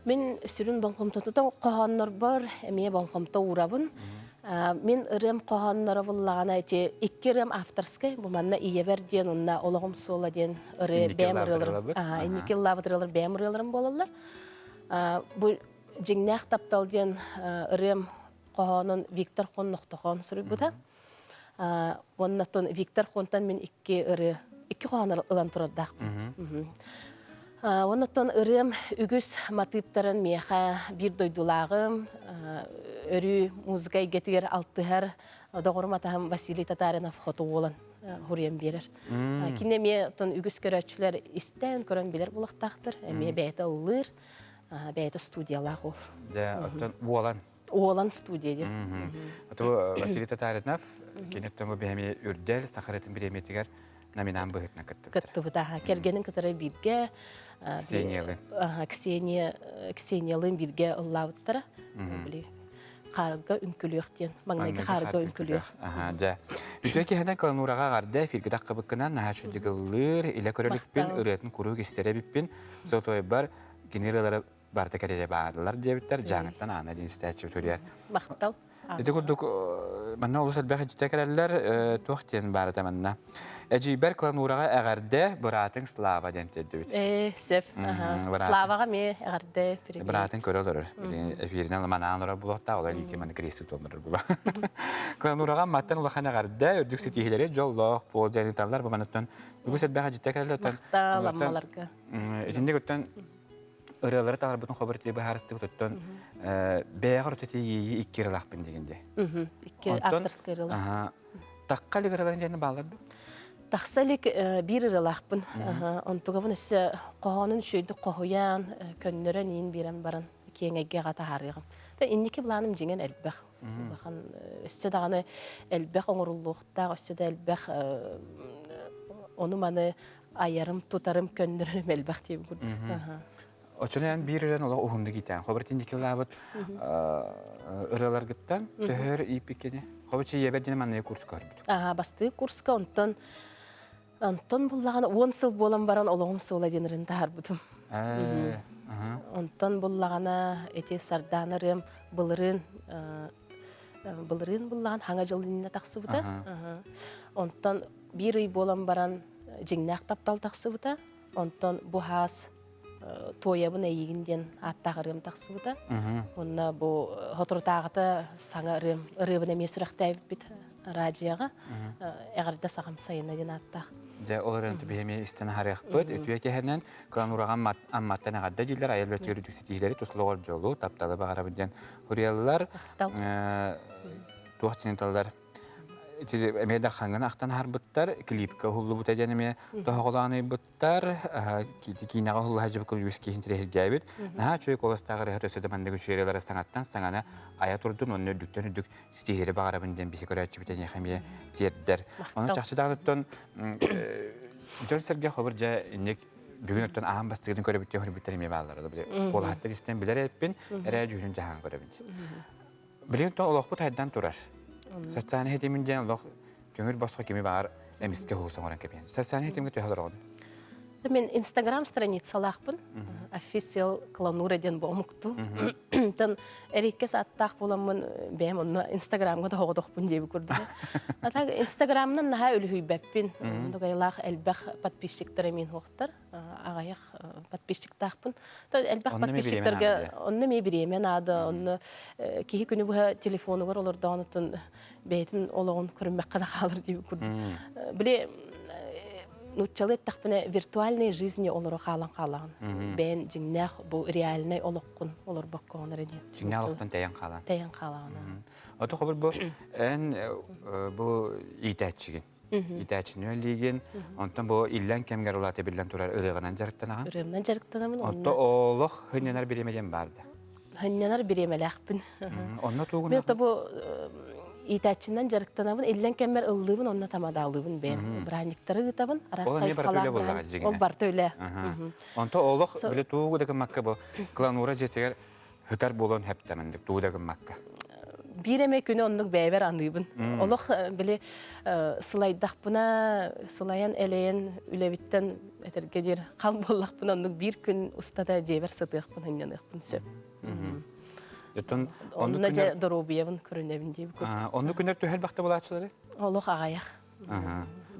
Мин сүрүн болҕомтотутан хоһооннорбор эмиэ болҕомто уурабын. Мин ырыам хоһоонноро буллаҕына ити икки ырыам авторскай, бу манна ийэбэр диэн уонна олоҕум суола диэн ырыа бэйэм ырыаларым. Инники ыллаабыт ырыалар бэйэм ырыаларым буолаллар. Бу дьиҥнээх таптал диэн ырыам хоһоонун Виктор Хон Нохтохон суруйбута. Уонна Виктор Хонтан мин икки ырыа, икки хоһоон ылан турардаахпын. Оннуттан ырыам үгүс матыыптарын миэхэ биир дойдулааҕым, өрүү музыка эйгэтигэр алтыһар доҕорум атаһым Василий Татаринов хоту уолан хуруйан биэрэр. Кини эмиэ оттон үгүс көрөөччүлэр истэн көрөн билэр булахтаахтар. Эмиэ бэйэтэ ыллыыр, бэйэтэ студиялаах уол. Дьэ, оттон уолан Уолан студия диэн. Оту Василий Татаринов киниттэн бу биһэми үрдэл Сахаратын бириэмийэтигэр номинант быһыытынан кыттыбыта. Кыттыбыта. Кэргэнин кытары бииргэ Ксениялыын. Ксения Ксениялыын бииргэ ыллаабыттара. Били хаарга үҥкүлүөх диэн. Маҥнайгы хаарга үҥкүлүөх. Аха, дьэ. Үтүө киһинэн Кылануураҕа аҕарда эфиргэ таххыбыккынан наһаа үчүгэй ыллыыр, илэ көрөлүкпүн, ырыатын куруук истэрэ эбиппин. Сотуойбар кини ырыалара барыта кэриэтэ бааллар диэбиттэр, Дьааҥыттан Аана диэн истээччи утуруйар. Махтал. Ити курдук манна олус элбэх иччитэ кэлэллэр, туох диэн баарыта манна. Эдьиийбэр Кланураҕа эҕэрдэ, быраатыҥ Слава диэн тиэрдибит. Ээ, сөп. Славаҕа эмиэ эҕэрдэ. Быраатын көрө олорор. Эфиринэн манаан олорор булуохтаах, ол илиити маны крестик туолларар була. Кланураҕа маттан улахан эҕэрдэ, үрдүк ситиһиилэри дьоллоох буол диэн ыыталлар. Бу манаттан үгүс элбэх эдьиттэ кэлэллэр. Махтал, аммаларга. Итинник өттөн ырыалары таҕарбытын хобор тии быһаарыстыбыт оттон бэйэҕэр өтө тиийии икки ырылаахпын дигин дии. Икки авторскай ырыалар. Тахха илик ырыаларын диэн бааллар дуо? Тахса илик биир ырыалаахпын. Онтугабын өссө хоһоонун үчүгэйдик хоһуйан, көннөрөн иин биэрэн баран киэҥ эйгэҕэ таһаарыаҕым. Та инники былааным дьиҥэн элбэх. Улахан өссө даҕаны элбэх оҥоруллуохтаах, өссө да элбэх ону-маны айарым, тутарым, көннөрөрүм элбэх диэбит курдук. Оччону эн биир эрэн олох уһуннук итээн. Хобар тиндикилаабыт ырыаларгыттан төһөр ииппиккини. Хобар чиебер диэн манныгы курска көрбүт. Аха, бастыы курска онтон онтон буллаҕына 10 сыл буолан баран олоҕум суола диэн ырын таһаарбытым. Онтон буллаҕына ити Сардаана ырыам былырыын былырыын буллаҕын хаҥа дьыл иннинэ тахсыбыта. Онтон биир ый буолан баран дьиҥнээх таптал тахсыбыта. Онтон бу хаас туойабын эйигин диэн ааттаах ырыам тахсыбыта. Уонна бу соторутааҕыта саҥа ырыам ырыабын эмиэ сүрэхтээбиппит радиоҕа. Эҕэрдэ саҕам сайына диэн ааттаах. Дьэ, ол эрэн биһи истэн аһарыахпыт. Үтүө кэһэнэн кылан ураҕан Амматтан эҕэрдэ дииллэр, айыл өтүөр үрдүк ситиһиилэри туслугар дьолу, тапталы баҕарабын диэн суруйаллар. Туох диэн Ити эмиэ Дархаҥҥын ахтан аһарбыттар, клипка уһуллубута диэн эмиэ тоһоҕолоон ыйбыттар. Киинэҕэ уһулла сылдьыбыт үгүс киһи интэриэһиргээбит. Наһаа үчүгэй куоластаах ырыаһыт өссө да маннык үчүгэй ырыалары саҥаттан саҥаны айа турдун уонна үрдүктэн үрдүк ситиһири баҕарабын диэн биһи көрөөччүбүт эйиэхэ эмиэ тиэрдэр. Ону чахчы даҕаныттан дьон-сэргэ хобур дьэ инник бүгүн оттон аан бастыгытын көрөбүт диэн көрбүттэр эмиэ бааллар. Куолаһаттар истэн билэр эппин, эрэ дьүһүнүн дьаһаан көрөбүн. Билигин то олохпут хайдан турар. Социальный ситимин диэн олох көҥүл босхо кими баар эмискэ уһус оҥорон кэбиһэн. Социальный ситимҥэ төһө олороҕун? Мен Инстаграм страницалаахпын. Official Кланура диэн бу омукту. Тан эриккес аттаах буоламмын бэйэм онно Инстаграмга да хоҕотохпун диэби курдук. А так Инстаграмнан наһаа үлүһүйбэппин. Дугайлаах элбэх подписчиктара мин хуохтар. аҕыйах подписчиктаахпын. Элбэх подписчиктарга онно эмиэ бириэмэ наада, онно киһи күнү быһа телефонугар олордоҕунутун бэйэтин олоҕун көрүммэххэ да хаалар дии курдук. Били нууччалыы эттэхпинэ виртуальной жизни олоро хаалан хаалаҕын. Бэйэн дьиҥнээх бу реальнай олоххун олорбоккоҕун эрэ диэн. Дьиҥнээх олохтон тэйэн хаалан. Тэйэн хаалаҕын. Ото хобур бу эн бу иитээччигин. Итээччини үлэлиигин. Онтон бу иллэҥ кэмгэр улаата биллэн турар ырыаҕынан дьарыктанаҕын. Ырыамнан дьарыктанабын. Онто олох хынньанар бириэмэ диэн баар да? Хынньанар бириэмэлээхпин. Онно тугун? Мен бу иитээччинэн дьарыктанабын, иллэҥ кэммэр ыллыыбын, онно тамадаалыыбын бэйэм. Бырааһынньыктары ыытабын, араас хайысхалаах бырааһынньык. Ол барыта үлэ. Онто олох били тугу да гыммакка бу Кланура дьиэтигэр һытар буолуон сөптө маннык тугу да гыммакка. Биир эмэ күнү оннук бэйэбэр аныыбын. Олох били сылайдахпына, сылайан элэйэн үлэбиттэн этэргэ диир хал буоллахпына оннук биир күн устата дьиэбэр сытыахпын, сынньаныахпын сөп. Оттон Онно дьэ доруобуйабын көрүнэбин диэбит курдук. Оннук күннэр төһө элбэхтэ булааччылары? Олох аҕайах.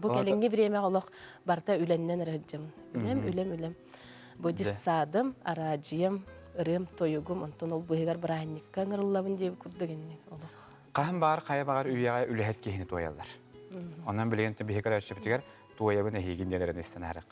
Бу кэлиҥҥи бириэмэҕэ олох барыта үлэннэн эрэ сылдьабын. Үлэм, үлэм, үлэм. Бу дьыссаадым, араадьыйам, ырыам, тойугум, онтон ол быыһыгар бырааһынньыкка ыҥырыллабын диэбит курдук инник олох. Хаһан баар хайа баҕар үйэҕэ үлэһит киһини туойаллар. Онон билигин биһиги көрөөччүбүтүгэр туойабын эһиигин диэн эрэн истэн аһарык.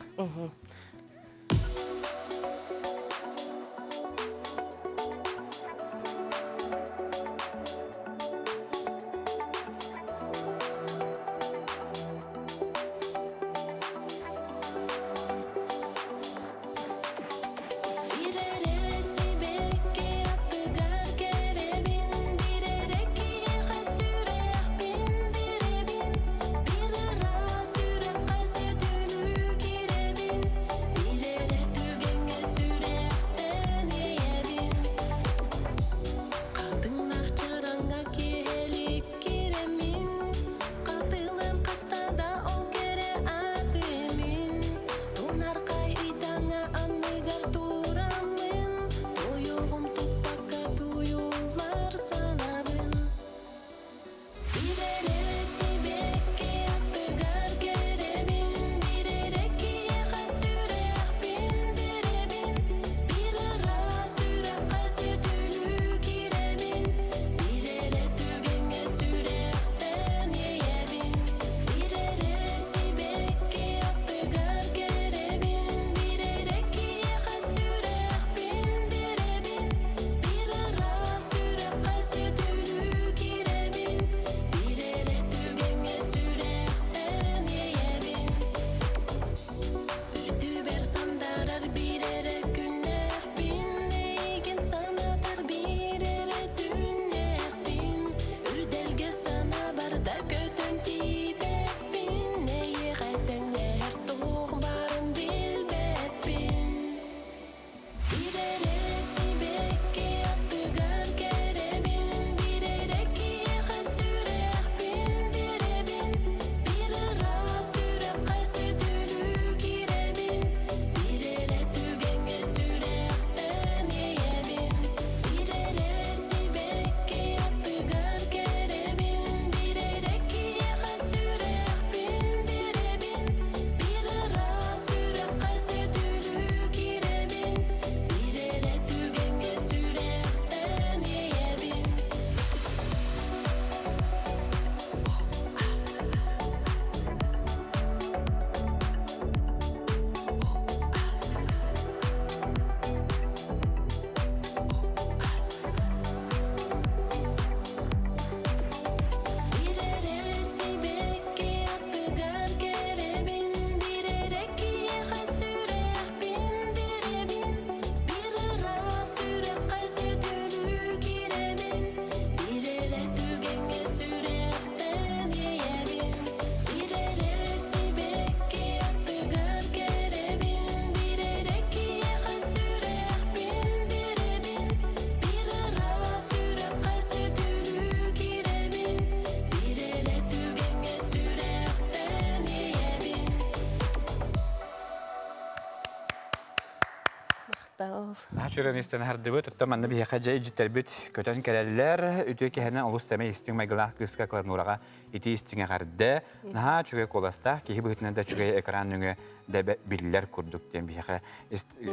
Наһаа истэн аһардыбыт. Оттон манна биһиэхэ дьэ илдьиттэрбит көтөн кэлэллэр. Үтүө киһинэн олус сэмэй истиҥ майгылаах кыыска Кланураҕа итии истиҥ эҕэрдэ. Наһаа үчүгэй куоластаах, киһи быһыытынан да үчүгэй экран нөҥүө да биллэр курдук диэн биһиэхэ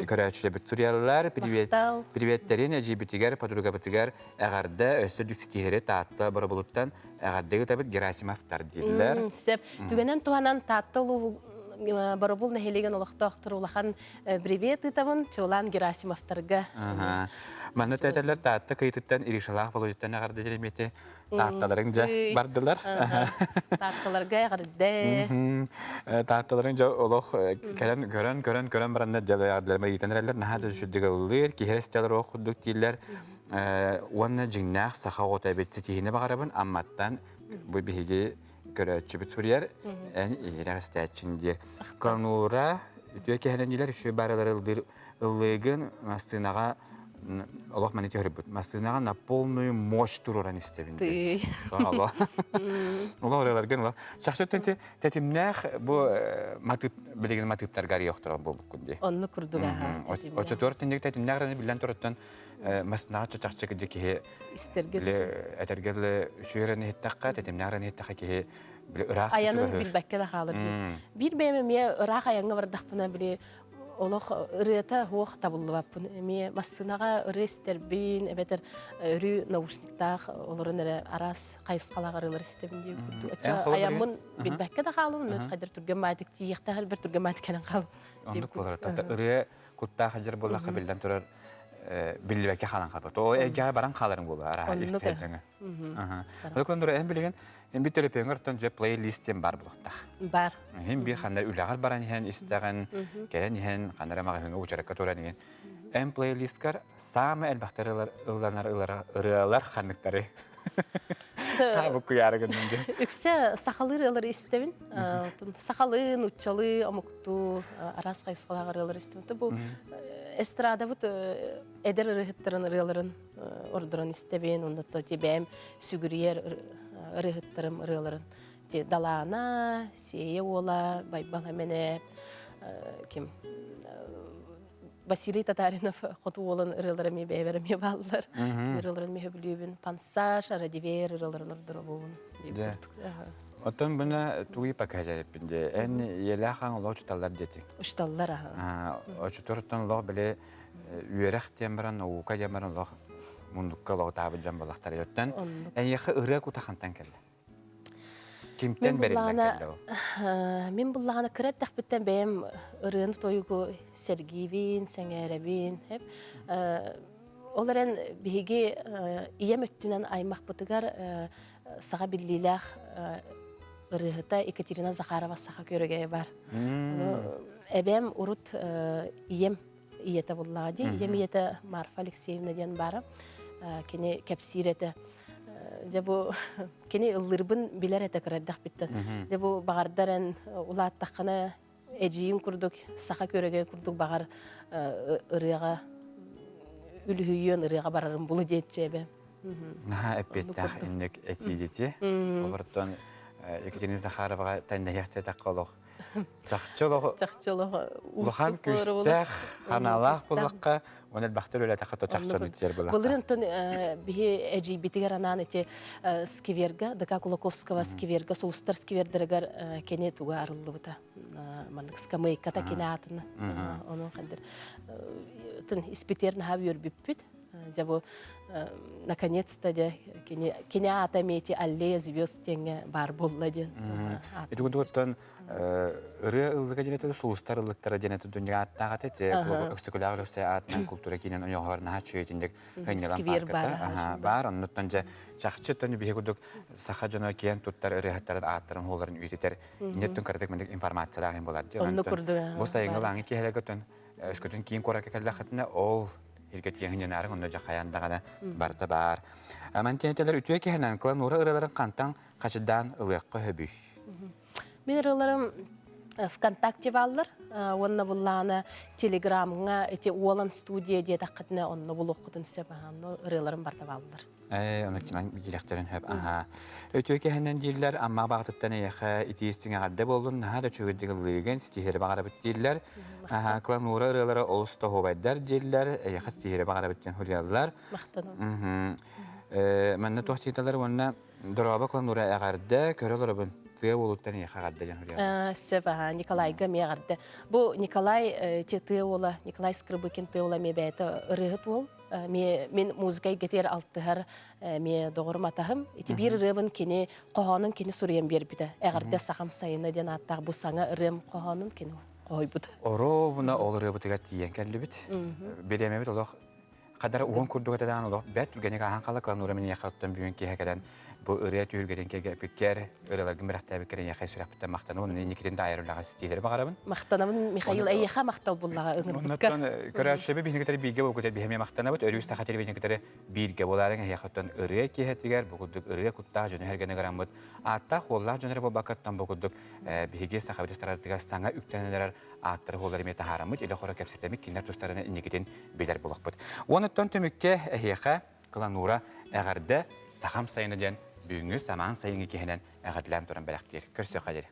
көрөөччүлэрбит суруйаллар. Привет, приветтерин эдьиийбитигэр, подругабытыгар эҕэрдэ, өссө дүкситиһэри Таатта Боробулуттан эҕэрдэ ыытабыт Герасимовтар дииллэр. Сөп. Түгэнэн туһанан Таатта улууһу Боробул нэһилиэгин олохтоохтору улахан привет ыытабын Чуолаан Герасимовтарга. Манна тэтэллэр Таатта кыйытыттан Иришалаах Володяттан эҕэрдэ диримети Таатталарыҥ дьэ бардылар. Таатталарга эҕэрдэ. Таатталарыҥ дьэ олох кэлэн көрөн көрөн көрөн бараннар дьэ эҕэрдэлэр ыытан эрэллэр наһаа да үчүгдүк ыллыыр киһи эрэ истэлэр ох курдук дииллэр уонна дьиҥнээх саха оҕото эбит ситиһиини баҕарабын Амматтан бу биһиги көрөөччүбүт суруйар эн иһирэх истээччиҥ диир Кланура үтүө киһинэн диилэр үчүгэй баарылары ыллыыр ыллыыгын массыынаҕа. Олох маны түһэрбит. Массыынаҕа на полную мощь туруоран истэбин. Тыый. Олох. Олох ырыаларгын олох. Чахчы тэтимнээх бу матыып билигин матыыптарга арыйа буолбуккун дии. Онну курдук аха. Оччотугар тинник тэтимнээх ырыаны биллэн тураттан массыынаҕа чахчы киһи истэргэ этэргэ үчүгэй ырыаны иһиттэххэ тэтимнээх ырыаны иһиттэххэ киһи били ыраах айанын билбэккэ да хаалар дии. Биир бэйэм эмиэ ыраах айаҥҥа бардахпына били олох ырыата суох табыллыбаппын. Эмиэ массыынаҕа ырыа истэрбин, эбэтэр өрүү наушниктаах олорон эрэ араас хайысхалаах ырыалар истэбин диэн курдук. Оччо айаммын билбэккэ да хаалым, хайдар түргэн баайтык тиийиэхтээх элбэр түргэн баайтык кэлэн хаалым. Оннук буолар. Ырыа куттаах сылдьар буоллахха биллэн турар биллибэккэ хаалан хаалбат. Ол эйгэҕэ баран хааларыҥ буолуо араһа истэр дьоҥо. Оннук эн билигин Эн бит төлөпүөҥҥэр оттон дьэ плейлист диэн баар буолуохтаах. Бар. Иһин биир ханна үлэҕэр баран иһэн истэҕин, кэлэн иһэн, ханна эрэ маҕаһыыҥҥа уочаракка туран иһин. Эн плейлисткар саамай элбэхтэр ылланар ырыалар ханныктары? Таабык куйаары гынным дьэ. Үксэ сахалыы ырыалары истэбин. Сахалыы, нууччалыы, омуктуу араас хайысхалаах ырыалары истэбин. Бу эстрадабыт эдэр ырыаһыттарын ырыаларын ордорон истэбин, онно бэйэм сүгүрүйэр ырыаһыттарым ырыаларын Далаана, Сиэйэ уола, Байбал Эмэнэ, ким Василий Татаринов хоту уолун ырыалара эмиэ бэйэбэр эмиэ бааллар. Ырыаларын эмиэ сөбүлүүбүн. Пансаж, Радивер ырыаларын ордоробун. Оттон бына тугуй показать де эн иэлээх хаҥ олох учуталлар диэтиҥ. Учуталлар аха. Очутуруттан олох били үөрэх диэн баран, наука диэн баран олох муннукка олох таабыт дьон буоллахтар. Оттон эйиэхэ ырыа кута хантан кэллэ? Кимтэн бэриллэн кэллэ ол? Мин буллаҕына кыра эрдэхпиттэн бэйэм ырыаны тойугу сэргиибин, сэҥээрэбин. Ол эрэн биһиги ийэм өттүнэн аймахпытыгар саха биллиилээх ырыаһыта Екатерина Захарова саха күөрэгэйэ бар. Эбэм урут ийэм ийэтэ буллаҕа дии. Ийэм ийэтэ Марфа Алексеевна диэн баара. Кини кэпсиир этэ. Дьэ бу кини ыллыырбын билэр этэ кыра эрдэхпиттэн. Дьэ бу баҕардар эн улааттаххына эдьиийим курдук саха күөрэгэй курдук баҕар ырыаҕа үлүһүйүөн ырыаҕа барарым булу диэччи эбэ. Наһаа эппиэттээх инник этии дити. Олортон Екатерина Захароваҕа тэннэһиэхтэтэххэ олох чахчы олох чахчы олох улахан күүстээх ханаалаах буллахха уон элбэхтэр үлэтэххэ то чахчыны тиэр буллахха. Былырынтан биһи эдьиийбитигэр анаан ити скверга ДК Кулаковского скверга Сулустар сквердэригэр кини туга арыллыбыта. Маннык скамейката кини аатын онон хандыр тын испитер наһаа үөрбүппүт. Дьэ бу наконец-то дьэ кини кини аата эмиэ аллея звезд диэҥҥэ баар буолла диэн. Ити курдук ырыа ыллыга диэн этэ сулустар ыллыктара диэн этэ дүннүгэ ааттаах этэ те Өксөкүлээх Өлөксөй аатынан култуура киинин ойоҕоһор наһаа үчүгэй ынньалан парката баар оннуттан дьэ чахчы тон биһи курдук саха дьоно киэн туттар ырыаһыттарын ааттарын хуоларын үйэтитэр иннеттэн кыратык мындык информациялаах им болар Онну курдук бу сайыҥҥы лааҥы киэһэлэргэ тон өскөтүн киин куоракка кэллэххитинэ ол иргэ тиэҥин дьанаарыҥ онно дьэ хайаан даҕаны барыта баар. Мантиэнтэлэр үтүө киһинэн Кланура ырыаларын хантан хачыдаан ылыахха сөбүй? Мин ырыаларым ВКонтакте бааллар уонна буллаҕына Телеграмҥа ити Уолан студия диэтэххитинэ онно булуоххутун сөп онно ырыаларым барыта бааллар. Ээ, ону кинан киирэхтэрин сөп. Аһаа. Үтүө киһинэн дииллэр, Амма баҕатыттан эйиэхэ итии истиҥ эҕэрдэ буоллун, наһаа да үчүгэйдик ыллыыгын, ситиһиэри баҕарабыт дииллэр. Аһаа, Кланура ырыалара олус тоһуобайдар дииллэр, эйиэхэ ситиһиэри баҕарабыт диэн суруйаллар. Махтанабын. Ээ, манна туох диэтэлэр уонна Дорообо Кланура эҕэрдэ, көрө олоробун. Тыа уолуттан эйиэхэ эҕэрдэ диэн суруйаллар. Сөп, аһаа, Николайга эмиэ эҕэрдэ. Бу Николай тыа уола, Николай Скрыбыкин тыа уола эмиэ бэйэтэ ырыаһыт уол. Мин музыка эйгэтигэр алтыһар эмиэ доҕорум атаһым. Ити биир ырыабын кини хоһоонун кини суруйан биэрбитэ. Эҕэрдэ сахам сайына диэн ааттаах бу саҥа ырыам хоһоонун кини хоһуйбута. Оруобуна ол ырыабытыгар тиийэн кэллибит. Бириэмэбит олох хадара уһун курдук этэ даҕаны олох бэрт түргэнник ааһан хаалла. Кланура миниэхэ оттон бүгүн киэһэ кэлэн. Бу ырыа түһүлгэтин кэргэппиккэр, ырыаларгын бэлэхтээбиккэр эйиэхэ сүрэхпиттэн махтанабын, инникитин да айар үлэҕэ ситиилэри баҕарабын. Махтанабын Михаил, эйиэхэ махтал буллаҕа ыҥырбыккар. Оннуттан көрөөччүлэрбит биһиги кытары бииргэ буолбут биһиги эмиэ махтанабыт. Өрүү саха телевидение кытары бииргэ буолаарыҥ эһиэхэ оттон ырыа киэһэтигэр бу курдук ырыа куттаах дьону сэргэни ыҥыраммыт ааттаах уоллаах дьон эрэ буолбаккаттан бу курдук биһиги сахабыт эстрадатыгар саҥа үктэнэн эрэр ааттары уоллары эмиэ таһаараммыт илэ хоро кэпсэтэммит кинилэр тустарынан инникитин билэр буолуохпут. Уонуттан түмүккэ эһиэхэ Кылануура эҕэрдэ Сахам сайына диэн бүгүҥҥү самаан сайыҥҥы киһинэн эҕэрдэлээн туран бэлэхтиир. Көрсүөххэ диэри.